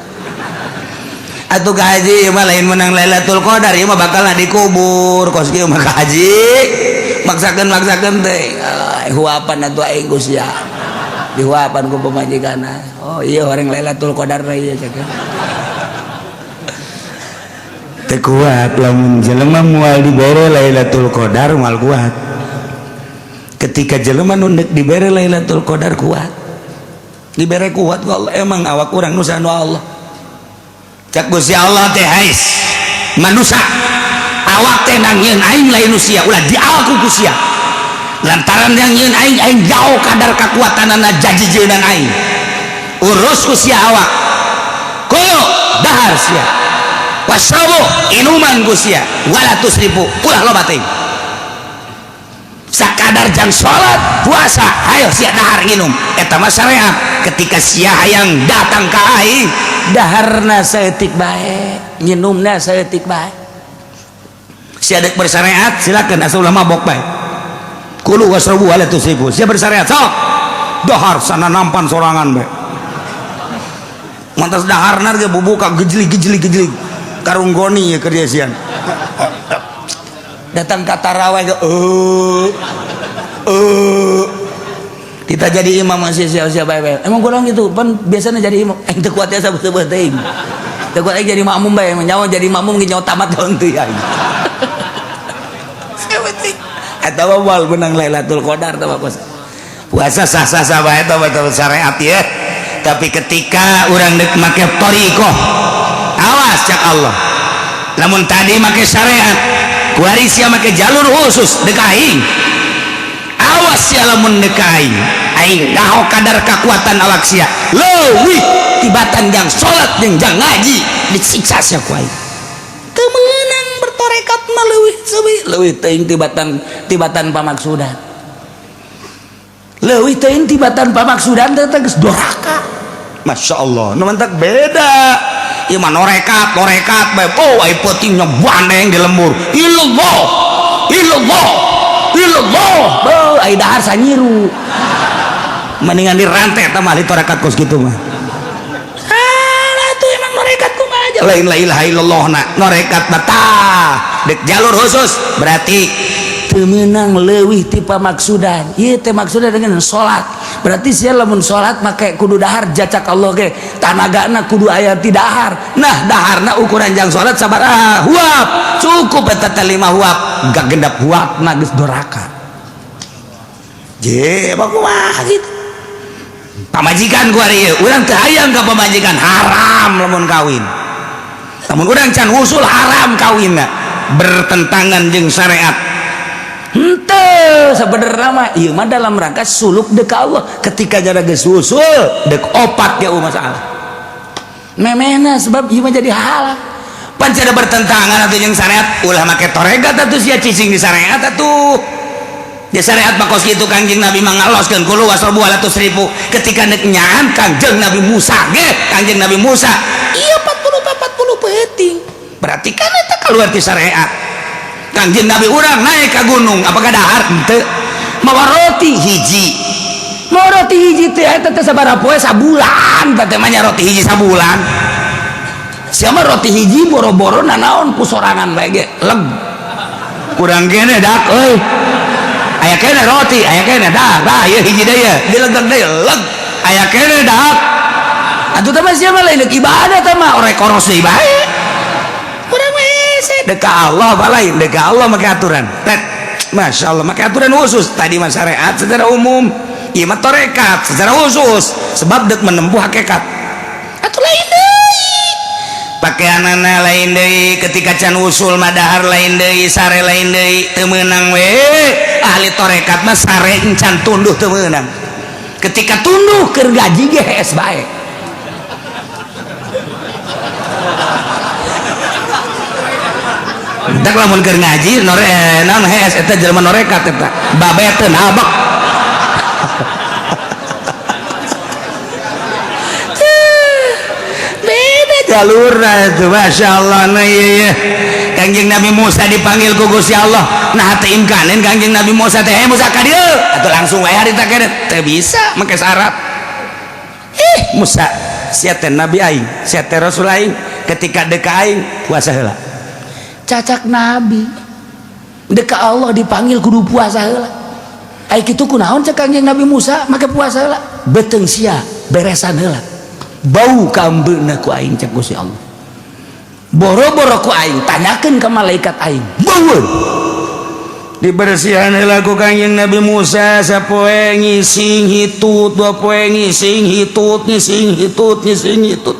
atuh ka haji ieu mah lain menang Lailatul Qadar ieu mah bakal dikubur kos kieu mah ka haji maksakeun teh huapan atuh aing Gusti ya dihuapan ku pamajikanna oh iya orang Lailatul Qadar ieu cek teu kuat lamun jelema moal dibere Lailatul Qadar moal kuat ketika jelema nu deuk dibere Lailatul Qadar kuat dibere kuat ku Allah emang awak urang nu sanu Allah cek Gusti Allah teh hais manusia awak teh nangieun aing lain nu sia ulah diawak ku sia lantaran yang nyieun aing aing jauh kadar kakuatanana jajijeunan aing urus ku sia awak koyo dahar sia wasrabu inuman ku sia wala tusrifu ulah loba teuing sakadar jang salat puasa ayo sia dahar nginum eta mah syariat ketika sia hayang datang ka aing daharna saeutik bae nginumna saeutik bae sia dek bersyariat silakan asal ulah mabok bae kulu wasrabu wala tusrifu sia bersyariat sok dahar sana nampan sorangan bae mantas daharna ge bubuka gejlig gejlig gejlig karung goni ya kerja sian datang ka taraweh ge kita jadi imam masih siap-siap bae bae emang kurang gitu pan biasanya jadi imam aing teu kuat ya sabeut-beut teuing teu kuat aing jadi makmum bae nyawa jadi makmum ge nyawa tamat daun teu aing eta mah moal menang Lailatul Qadar teh puasa sah-sah bae eta mah syariat ya tapi ketika urang deuk make thariqah awas cak Allah lamun tadi make syariat kuari sia make jalur khusus deuk aing awas sia lamun deuk aing Aing nyaho kadar kekuatan awak sia leuwih tibatan jang salat jeung jang ngaji, disiksa sia ku aing. Teu meunang bertorekat mah, leuwih leuwih leuwih teuing tibatan tibatan pamaksudan, leuwih teuing tibatan pamaksudan teh geus doraka. Masya Allah, nu mantak beda. Ieu mah norekat, norekat bae. Oh, ai peutingnya bandeng di lembur. Illallah. Illallah. Illallah. Beuh, ai dahar sanyiru. Mendingan dirantai eta mah ahli torekat kos kitu mah. Alah tuh, emang norekat kumaha aja. Lain la ilaha illallah na, norekat mah tah. Dek jalur khusus berarti teu meunang leuwih ti pamaksudan. Ieu teh maksudan dengan salat. Berarti sia lamun salat make kudu dahar, jacak Allah ge tanagana kudu aya ti dahar. Nah, daharna ukuran jang salat sabaraha huap, cukup eta teh 5 huap, gak genap huap na geus doraka. Je, kumaha gitu. Pamajikan ku ari ieu, urang teu hayang ka pamajikan, haram lamun kawin. Lamun urang can wusul haram kawinna, bertentangan jeung syariat. Henteu, sebenarnya mah ieu mah dalam rangka suluk dek Allah. Ketika jara geus wusul dek opat ge masalah. Memehna sebab ieu mah jadi halang. Pan ada bertentangan atuh jeung syariat, ulah make torekat atuh sia, cicing di syariat atuh. Di syariat mah kos kitu. Kangjeng Nabi mah ngaloskeun kulu wasrobu wala tusrifu. Ketika nek nyaan Kangjeng Nabi Musa ge, Kangjeng Nabi Musa iya 40 40 peuting. Berarti kan eta keluar ti syariat. Kangjeng Nabi urang naik ke gunung, apakah dahar? Henteu. Mawa roti hiji. Mawa roti hiji teh eta teh sabaraha poe? Sabulan teh mah nya, roti hiji sabulan. Siapa roti hiji boro-boro nanaon, ku sorangan bae ge leg. Kurang kene dak euy. Aya kene roti, aya kene dak, dah ieu hiji deui ye, dilegeg deui leg. Aya kene dak. Atuh teh mah sia mah lain ibadah teh mah, orek koros deui bae. Urang mah hese dek ka Allah apa lain, dek ka Allah make aturan. Tet. Masya Allah, make aturan khusus. Tadi mah syariat secara umum, ieu mah torekat secara khusus sebab dek menempuh hakikat. Atuh lain deui. Pakaianana lain deui, ketika can usul mah dahar lain deui, sare lain deui, teu meunang we. Ahli torekat mah sare encan tunduh teu meunang. Ketika tunduh keur gaji ge hees bae. Tak lamun keur ngaji nore naon hees, eta jelema norekat eta. Babeteun abak. Beda jalurna itu, Masya Allah. Nah iya, iya. Kangjeng Nabi Musa dipanggil ku Gusti Allah. Nah teu imkanen Kangjeng Nabi Musa teh, Musa ka dieu. Atuh langsung wae harita kene. Teu bisa make syarat. Ih, Musa, sia teh nabi aing, sia teh rasul aing, ketika deka aing puasa heula. Cacak nabi deka Allah dipanggil kudu puasa heula. Ai kitu kunaon cek Kangjeng Nabi Musa make puasa heula? Beuteung sia beresan heula. Bau kambeuna ku aing cek Gusti Allah. Boro-boro ku aing tanyakeun ka malaikat aing. Bau. Dibersihan heula ku Kangjeng Nabi Musa sapoe ngising hitut, dua poe ngising hitut, ngising hitut, ngising hitut.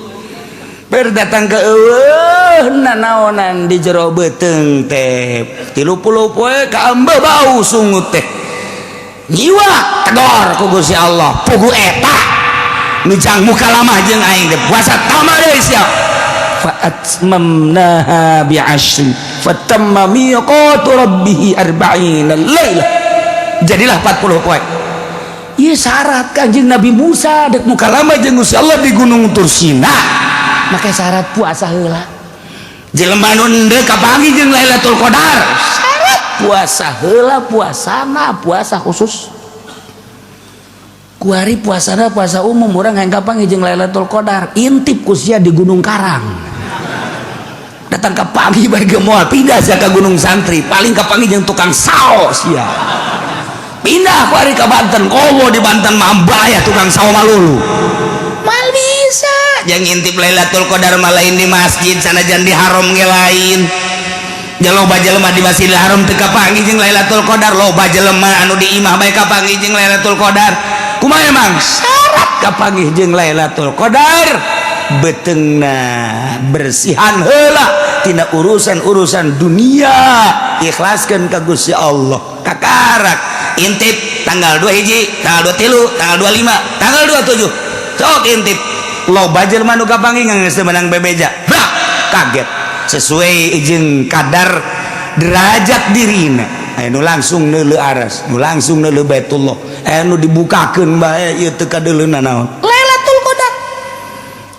Berdatang ke eueuh nanaonan di jero beuteung teh 30 poe kaambe bau sungut teh. Nyiwa tegor ku Gusti Allah, pugu eta nu jang mukalamah jeung aing teh puasa tambah deui sia. Fa atmamnaha bi asyrin fatamma miqatu rabbih arba'ina lailah. Jadilah 40 poe. Ieu syarat Kangjeng Nabi Musa dek mukalamah jeung Gusti Allah di Gunung Tursina. Maka syarat puasa heula. Jelema nu endeu kapanggih jeung Lailatul Qadar, syarat puasa heula, puasana puasa khusus. Kuari puasana puasa umum, urang hayang kapanggih jeung Lailatul Qadar, intip ku sia di Gunung Karang. Datang ka pagi bae ge moal pindah sia ka Gunung Santri, paling kapanggih jeung tukang sao sia. Pindah kuari ka Banten, komo di Banten mah ambaya tukang sao malulu. Mal bisa yang ngintip Lailatul Qadar mah lain di masjid, sanajan di haram ge lain. Loba jelema di Masjidil Haram teu kapanggih jeung Lailatul Qadar, loba jelema anu di imah bae kapanggih jeung Lailatul Qadar. Kumaha emang syarat kapanggih jeung Lailatul Qadar? Beuteungna bersihan heula tina urusan-urusan dunia, ikhlaskeun ka Gusti Allah. Kakarak Intip tanggal 2 hiji, tanggal 23, tanggal 25, tanggal 27, sok intip. Loba jelema nu kapanggih geus teu meunang bebeja. Bah, kaget. Sesuai jeung kadar derajat dirina. Aya nu langsung neuleu aras, nu langsung neuleu Baitullah, aya nu dibukakeun bae ieu teu kadeuleuna naon. Lailatul Qadar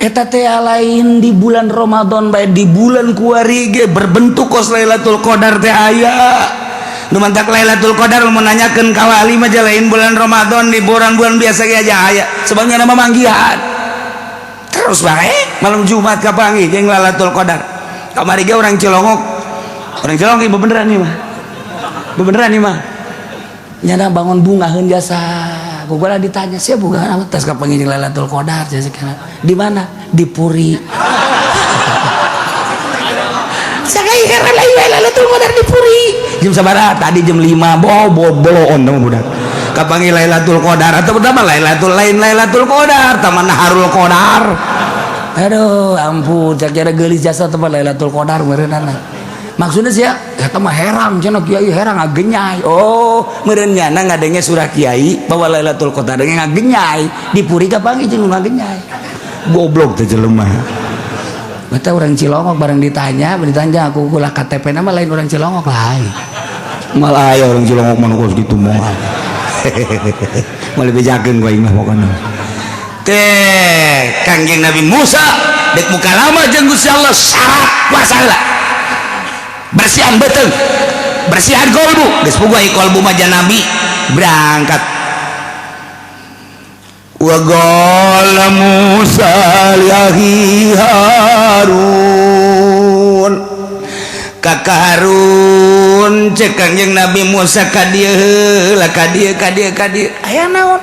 eta teh lain di bulan Ramadan bae, di bulan kuari ge berbentuk kos Lailatul Qadar teh aya. Nu mantak Lailatul Qadar mun nanyakeun ka wali mah lain bulan Ramadan, di bulan-bulan biasa ge aja aya. Sebabnya nama manggihan. Terus bae malam Jumat kapanggih jeung Lailatul Qadar. Kamari ge orang Cilongok. Orang Cilongok ieu beneran nih mah. Beneran nih mah. Nyana bangun bungaheun jasa. Ku gua ditanya, "Sia bunga apa?" Tas kapanggih jeung Lailatul Qadar jasa. Di mana? Di Puri. Saya heran lagi Lailatul Qadar di Puri. Jam sabaraha? Tadi jam 5. Bo bo boloon dong budak. Kapanggih Lailatul Qadar atau pertama Lailatul lain Lailatul Qadar, taman Naharul Qadar. Aduh, ampun, cak jara geulis jasa tempat Lailatul Qadar meureunana. Maksudnya sih ya, eta mah herang cenah kiai herang ngagenyai. Oh, meureun nyana ngadenge surah kiai bahwa Lailatul Qadar ngagenyai. Di Puri kapanggih jeung ngagenyai. Goblok teh jelema. Bata orang Cilongok bareng ditanya, ditanya aku kula KTP nama lain orang Cilongok lain. Malah aya orang Cilongok mah kos kitu moal. Moal bejakeun ku aing mah pokona. Teh Kangjeng Nabi Musa dek muka lama jeung Gusti Allah syarat puasa heula. Bersihan beuteung. Bersihan kolbu. Geus puguh ai kolbu mah nabi berangkat. Wa qala Musa li akhi Harun, kakak Harun, cek Kangjeng Nabi Musa, ka dieu heula, ka dieu, ka dieu, ka dieu. Aya naon?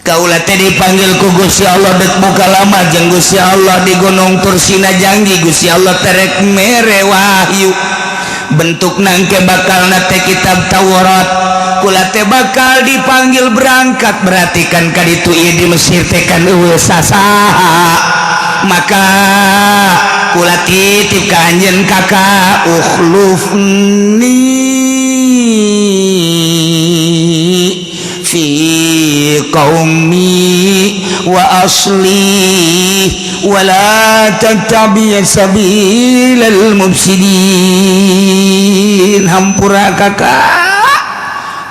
Kaula teh dipanggil ku Gusti Allah dek muka lama jeung Gusti Allah di Gunung Tursina. Janji Gusti Allah terek mere wahyu, bentuk nangke bakal teh kitab Taurat. Kula teh bakal dipanggil berangkat, berarti kan kaditu ieu di Mesir teh kan eueuh sasaha. Maka kula titip ka anjeun kakak, ukhlufni fi qaumi wa asli wa la tattabi sabilal mufsidin. Hampura kakak,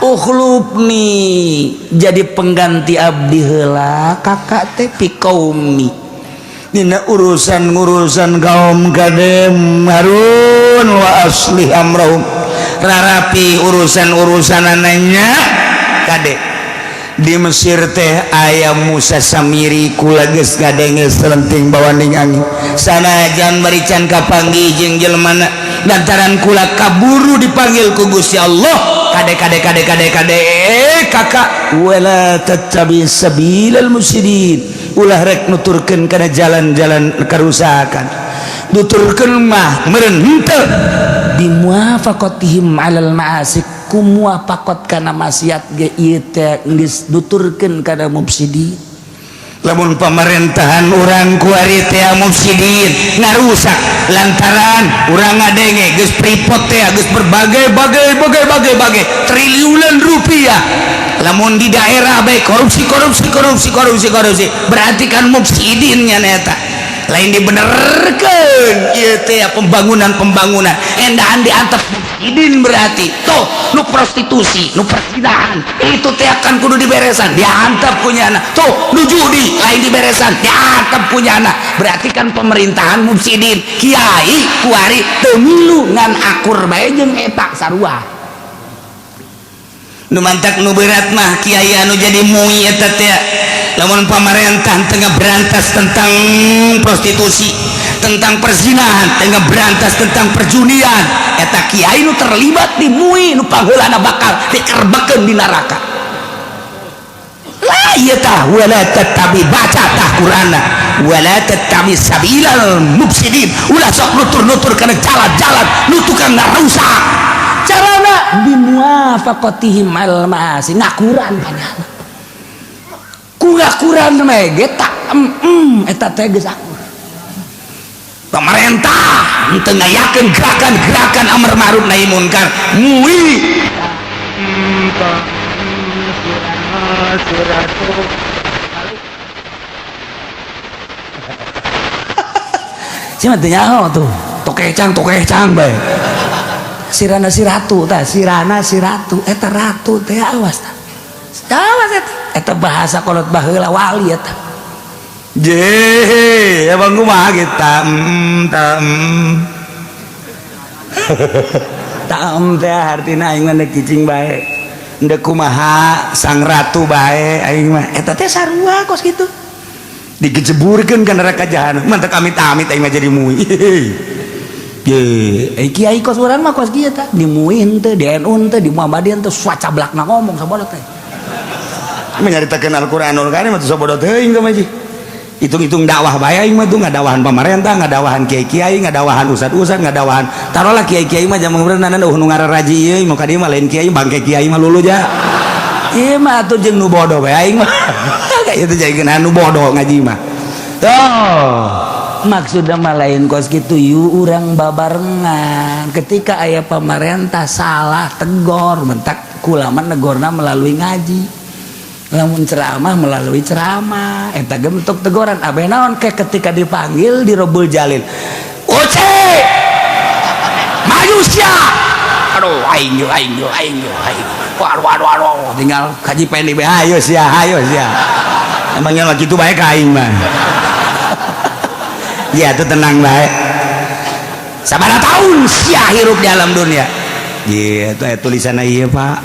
ukhlufni jadi pengganti abdi heula kakak teh fi qaumi dina urusan-urusan kaum kadem Harun, wa aslih amrahum, rarapi urusan-urusan ananya kade. Di Mesir teh aya Musa Samiri, kula geus ngadenge selenting bawaning angin. Sanajan barican kapanggih jeung jelema, lantaran kula kaburu dipanggil ku Gusti Allah. Kade, kade, kade, kade, kade kakak, wala tattabi sabilal mufsidin, ulah rek nuturkeun kana jalan-jalan kerusakan. Nuturkeun mah meureun henteu. Bimuwafaqatihim alal ma'asi, ku muwafaqat kana maksiat ge ieu teh geus nuturkeun kana mufsidin. Lamun pemerintahan urang kuari teh mufsidin, ngarusak, lantaran urang ngadenge geus Freeport teh geus berbagai bagai bagai bagai bagai triliunan rupiah. Lamun di daerah baik korupsi, korupsi, korupsi, korupsi, korupsi, berarti kan mufsidinnya neta. Lain dibenerkeun ieu teh pembangunan pembangunan endahan diantep mufsidin, berarti tuh nu prostitusi, nu perzinahan itu teh akan kudu diberesan, diantep punya anak. Tuh nu judi lain diberesan, diantep punya anak, berarti kan pemerintahan mufsidin. Kiai kuari teu milu ngan akur bae jeung eta sarua. Nu mantak nu berat mah kiai anu jadi mui eta teh, lamun pamarentah tengah berantas tentang prostitusi, tentang perzinahan, tengah berantas tentang perjudian, eta kiai nu terlibat di MUI nu pangheulana bakal dikerbekeun di neraka lah ieu tah. Wala tattabi, baca tah Qur'anna, wala tattabi sabilal mufsidin, ulah sok nutur-nutur kana jalan-jalan nu tukang ngarusak. Carana bimuwafaqatihim al ma'asi, ngakuran kanyana ku ngakuran mah ge tak eta teh geus akur. Pemerintah teu ngayakeun gerakan-gerakan amar ma'ruf nahi munkar, MUI. Siratu. Sia mah teu nyaho tuh. Tokecang bae. Sirana si ratu tah, sirana si ratu eta ratu teh awas tah. Awas eta. Eta bahasa kolot baheula wali eta. Je, abang kumaha kita? Tam. Tam teh artina aing mah cicing bae. Ndek kumaha sang ratu bae aing mah. Eta teh sarua kos kitu. Digejeburkeun ka neraka jahanam. Mantep amit-amit aing mah jadi mui. Ye, kiai kos urang mah kos kieu tah, di MUI henteu, di NU henteu, di Muhammadiyah henteu, sacablakna ngomong sabodo teh. Menyaritakeun Al-Qur'anul Karim atuh sabodo teuing teh mah. Hitung-hitung dakwah bae aing mah tuh ngadawahan pamarentah, ngadawahan kiai-kiai, ngadawahan ustad-ustad, ngadawahan. Taruhlah kiai-kiai mah zaman berenang nu ngararaji ieu mah ka dieu mah lain kiai, bangke kiai mah lulu ja. Ieu mah atuh jeung nu bodoh bae aing mah. Kayak itu jadikeun anu bodoh ngaji mah. Tuh, maksudna mah lain kos kitu yu urang babarengan. Ketika aya pamarentah salah tegor, mentak kulama negorna melalui ngaji. Lamun ceramah melalui ceramah eta ge bentuk teguran abeh naon ke ketika dipanggil di Robul Jalil. Oce maju sia. Aduh aing yo aing yo aing yo aing. Waduh waduh waduh tinggal kaji pendi bae ayo sia ayo sia. Emangnya mah kitu bae ka aing mah. Ya tuh tenang bae. Sabaraha tahun sia hirup di alam dunia. Gitu aya tulisanna ieu Pak.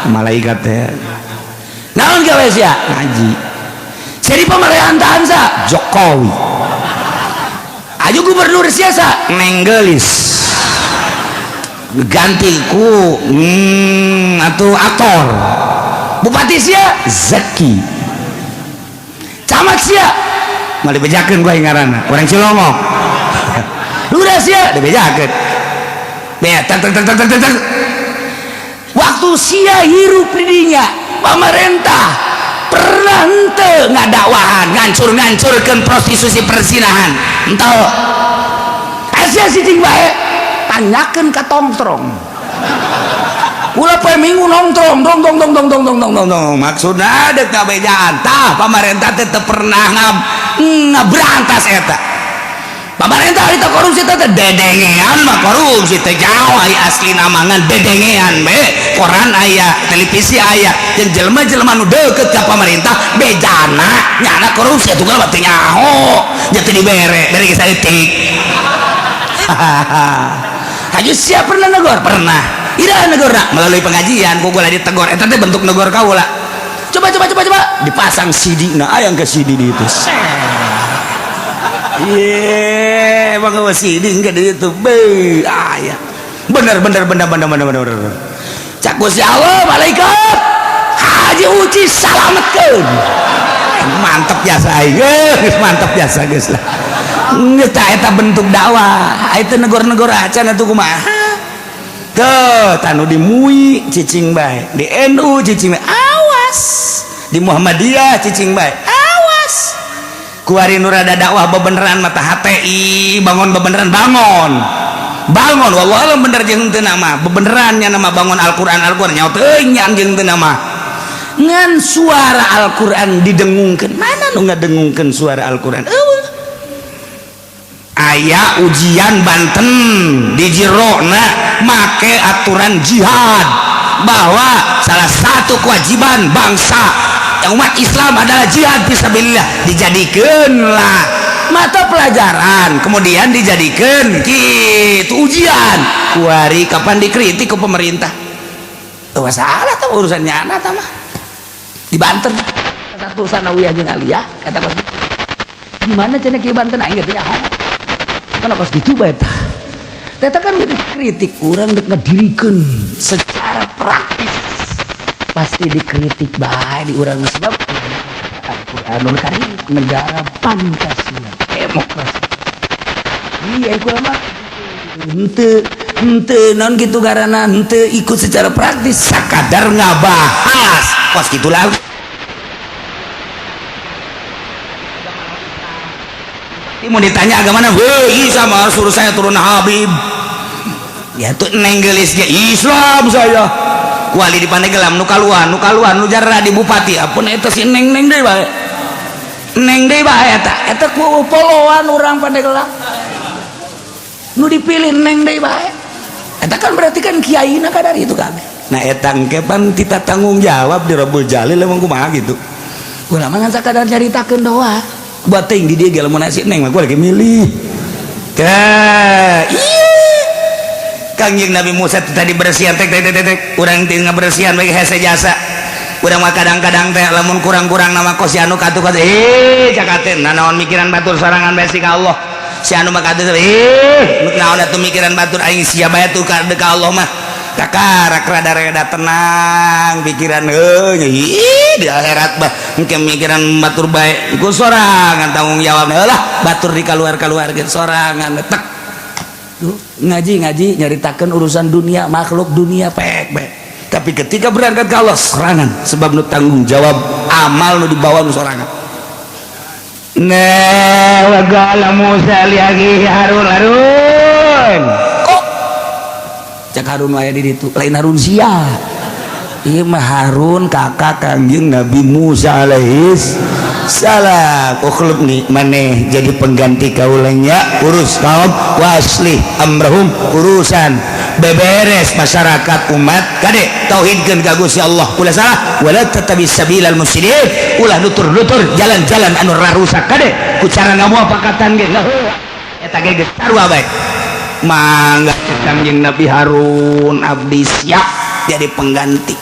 Malaikat teh. Naon gawe sia? Ngaji. Jadi pemerintahan sa Jokowi. Ayo gubernur sia sa Nenggelis. Ganti ku atuh aktor. Bupati sia Zaki. Camat sia Mal dibejakeun gua ngaranna. Urang Cilongok. Lurah sia dibejakeun. Be tak tak tak tak tak. Waktu sia hirup di dinya pemerintah pernah henteu ngadakwahan ngancur-ngancurkeun prostitusi perzinahan henteu. Sia cicing bae tanyakeun ka tongtrong. Ulah poe Minggu nongtrong dong dong dong dong dong dong dong dong dong. Maksudna deuk ngabejaan tah pamarentah teh teu pernah ngaberantas eta. Pamarentah itu korupsi teh dedengean mah korupsi teh jauh aya aslina mah ngan dedengean be koran aya televisi aya jeung jelema-jelema nu deukeut ka pamarentah bejana nyana korupsi atuh mah teu nyaho nya teu dibere bere geus saeutik. Haji siap pernah negor? Pernah. Ira negorna melalui pengajian ku gua ditegor eta teh bentuk negor kaula. Coba coba coba coba dipasang CD nah aya ke CD di itu. Ye, emang geus CD engke di itu. Be, aya. Bener bener bener bener bener bener. Cak Gusti Allah malaikat Haji Uci salametkeun. Mantep jasa aing. Geus mantep jasa geus lah. Geus tah eta bentuk dakwah. Eta negor-negor acan atuh kumaha? Tuh, tanu di MUI cicing bae, di NU cicing bae. Awas. Di Muhammadiyah cicing bae. Awas. Kuari nu rada dakwah bebeneran mata HTI, bangun bebeneran bangun. Bangun wallahu alam bener jeung teu nama, bebeneran nya nama bangun Al-Qur'an Al-Qur'an nyaho teuing nya jeung teu nama. Ngan suara Al-Qur'an didengungkeun. Mana nu ngadengungkeun suara Al-Qur'an? Eueuh. Aya ujian Banten di jerona make aturan jihad bahwa salah satu kewajiban bangsa yang umat Islam adalah jihad fisabilillah, dijadikanlah mata pelajaran kemudian dijadikan gitu ujian. Kuari kapan dikritik ke pemerintah? Tuh salah tuh urusannya anak mah di Banten satu sanawiyah jeung aliyah kata kos gimana cenah kieu Banten aing teh nyaho kana kos kitu bae tah. Teta kan dikritik urang dek ngadirikeun secara praktis pasti dikritik bae di urang sebab Al-Qur'anul Karim negara Pancasila demokrasi. Iya kurang mah henteu henteu naon kitu garana henteu ikut secara praktis sakadar ngabahas kos kitu lah. Mau ditanya agama mana? Weh, sama suruh saya turun Habib. Ya tuh nenggelisnya Islam saya. Wali di Pandeglang nu kaluar, nu kaluar, nu jarah di bupati. Ampun, eta si neng neng deui bae, neng deui bae. Eta eta ku poloan urang Pandeglang nu dipilih neng deui bae. Eta kan berarti kan kiai na kadar itu kabeh. Nah, eta engke pan kita tanggung jawab di Rabbul Jalil. Emang kumaha gitu? Ulama ngan sakadar nyaritakeun doa buat ting di dia ge, lamun si neng mah gua lagi milih. Tah, iya. Kangjeng Nabi Musa tadi bersihan tek tek tek tek, urang teh ngabersihan bae hese jasa. Urang mah kadang-kadang teh lamun kurang-kurang nama kos si anu katu katu, eh cakate nanaon mikiran batur, sorangan bae ka Allah. Si anu mah katu, eh naon atuh mikiran batur, aing sia bae tuh ka ka Allah mah. Kakarak rada reda tenang pikiran heuh di akhirat bah engke mikiran batur bae ku sorangan tanggung jawab lah batur di keluar-keluar sorangan tek. Ngaji ngaji nyaritakan urusan dunia, makhluk dunia, pek pek, tapi ketika berangkat ke Allah sorangan, sebab nu tanggung jawab amal nu dibawa nu sorangan. Nah, wa qala Musa li akhihi Harun, Harun kok cak Harun aya di ditu. Lain Harun sia, ieu mah Harun kakak Kangjeng Nabi Musa alaihis salam. Ukhlubni, maneh jadi pengganti kaulanya, urus kaum, waslih amrahum, urusan beberes masyarakat umat. Kade, tauhidkeun ka Gusti Allah, ulah salah, wala tattabi sabilal mufsidin, ulah nutur-nutur jalan-jalan anu rarusak. Kade ku cara ngamuafakatan ge eta ge geus sarua bae. Mangga, Kangjeng Nabi Harun, abdi siap jadi pengganti.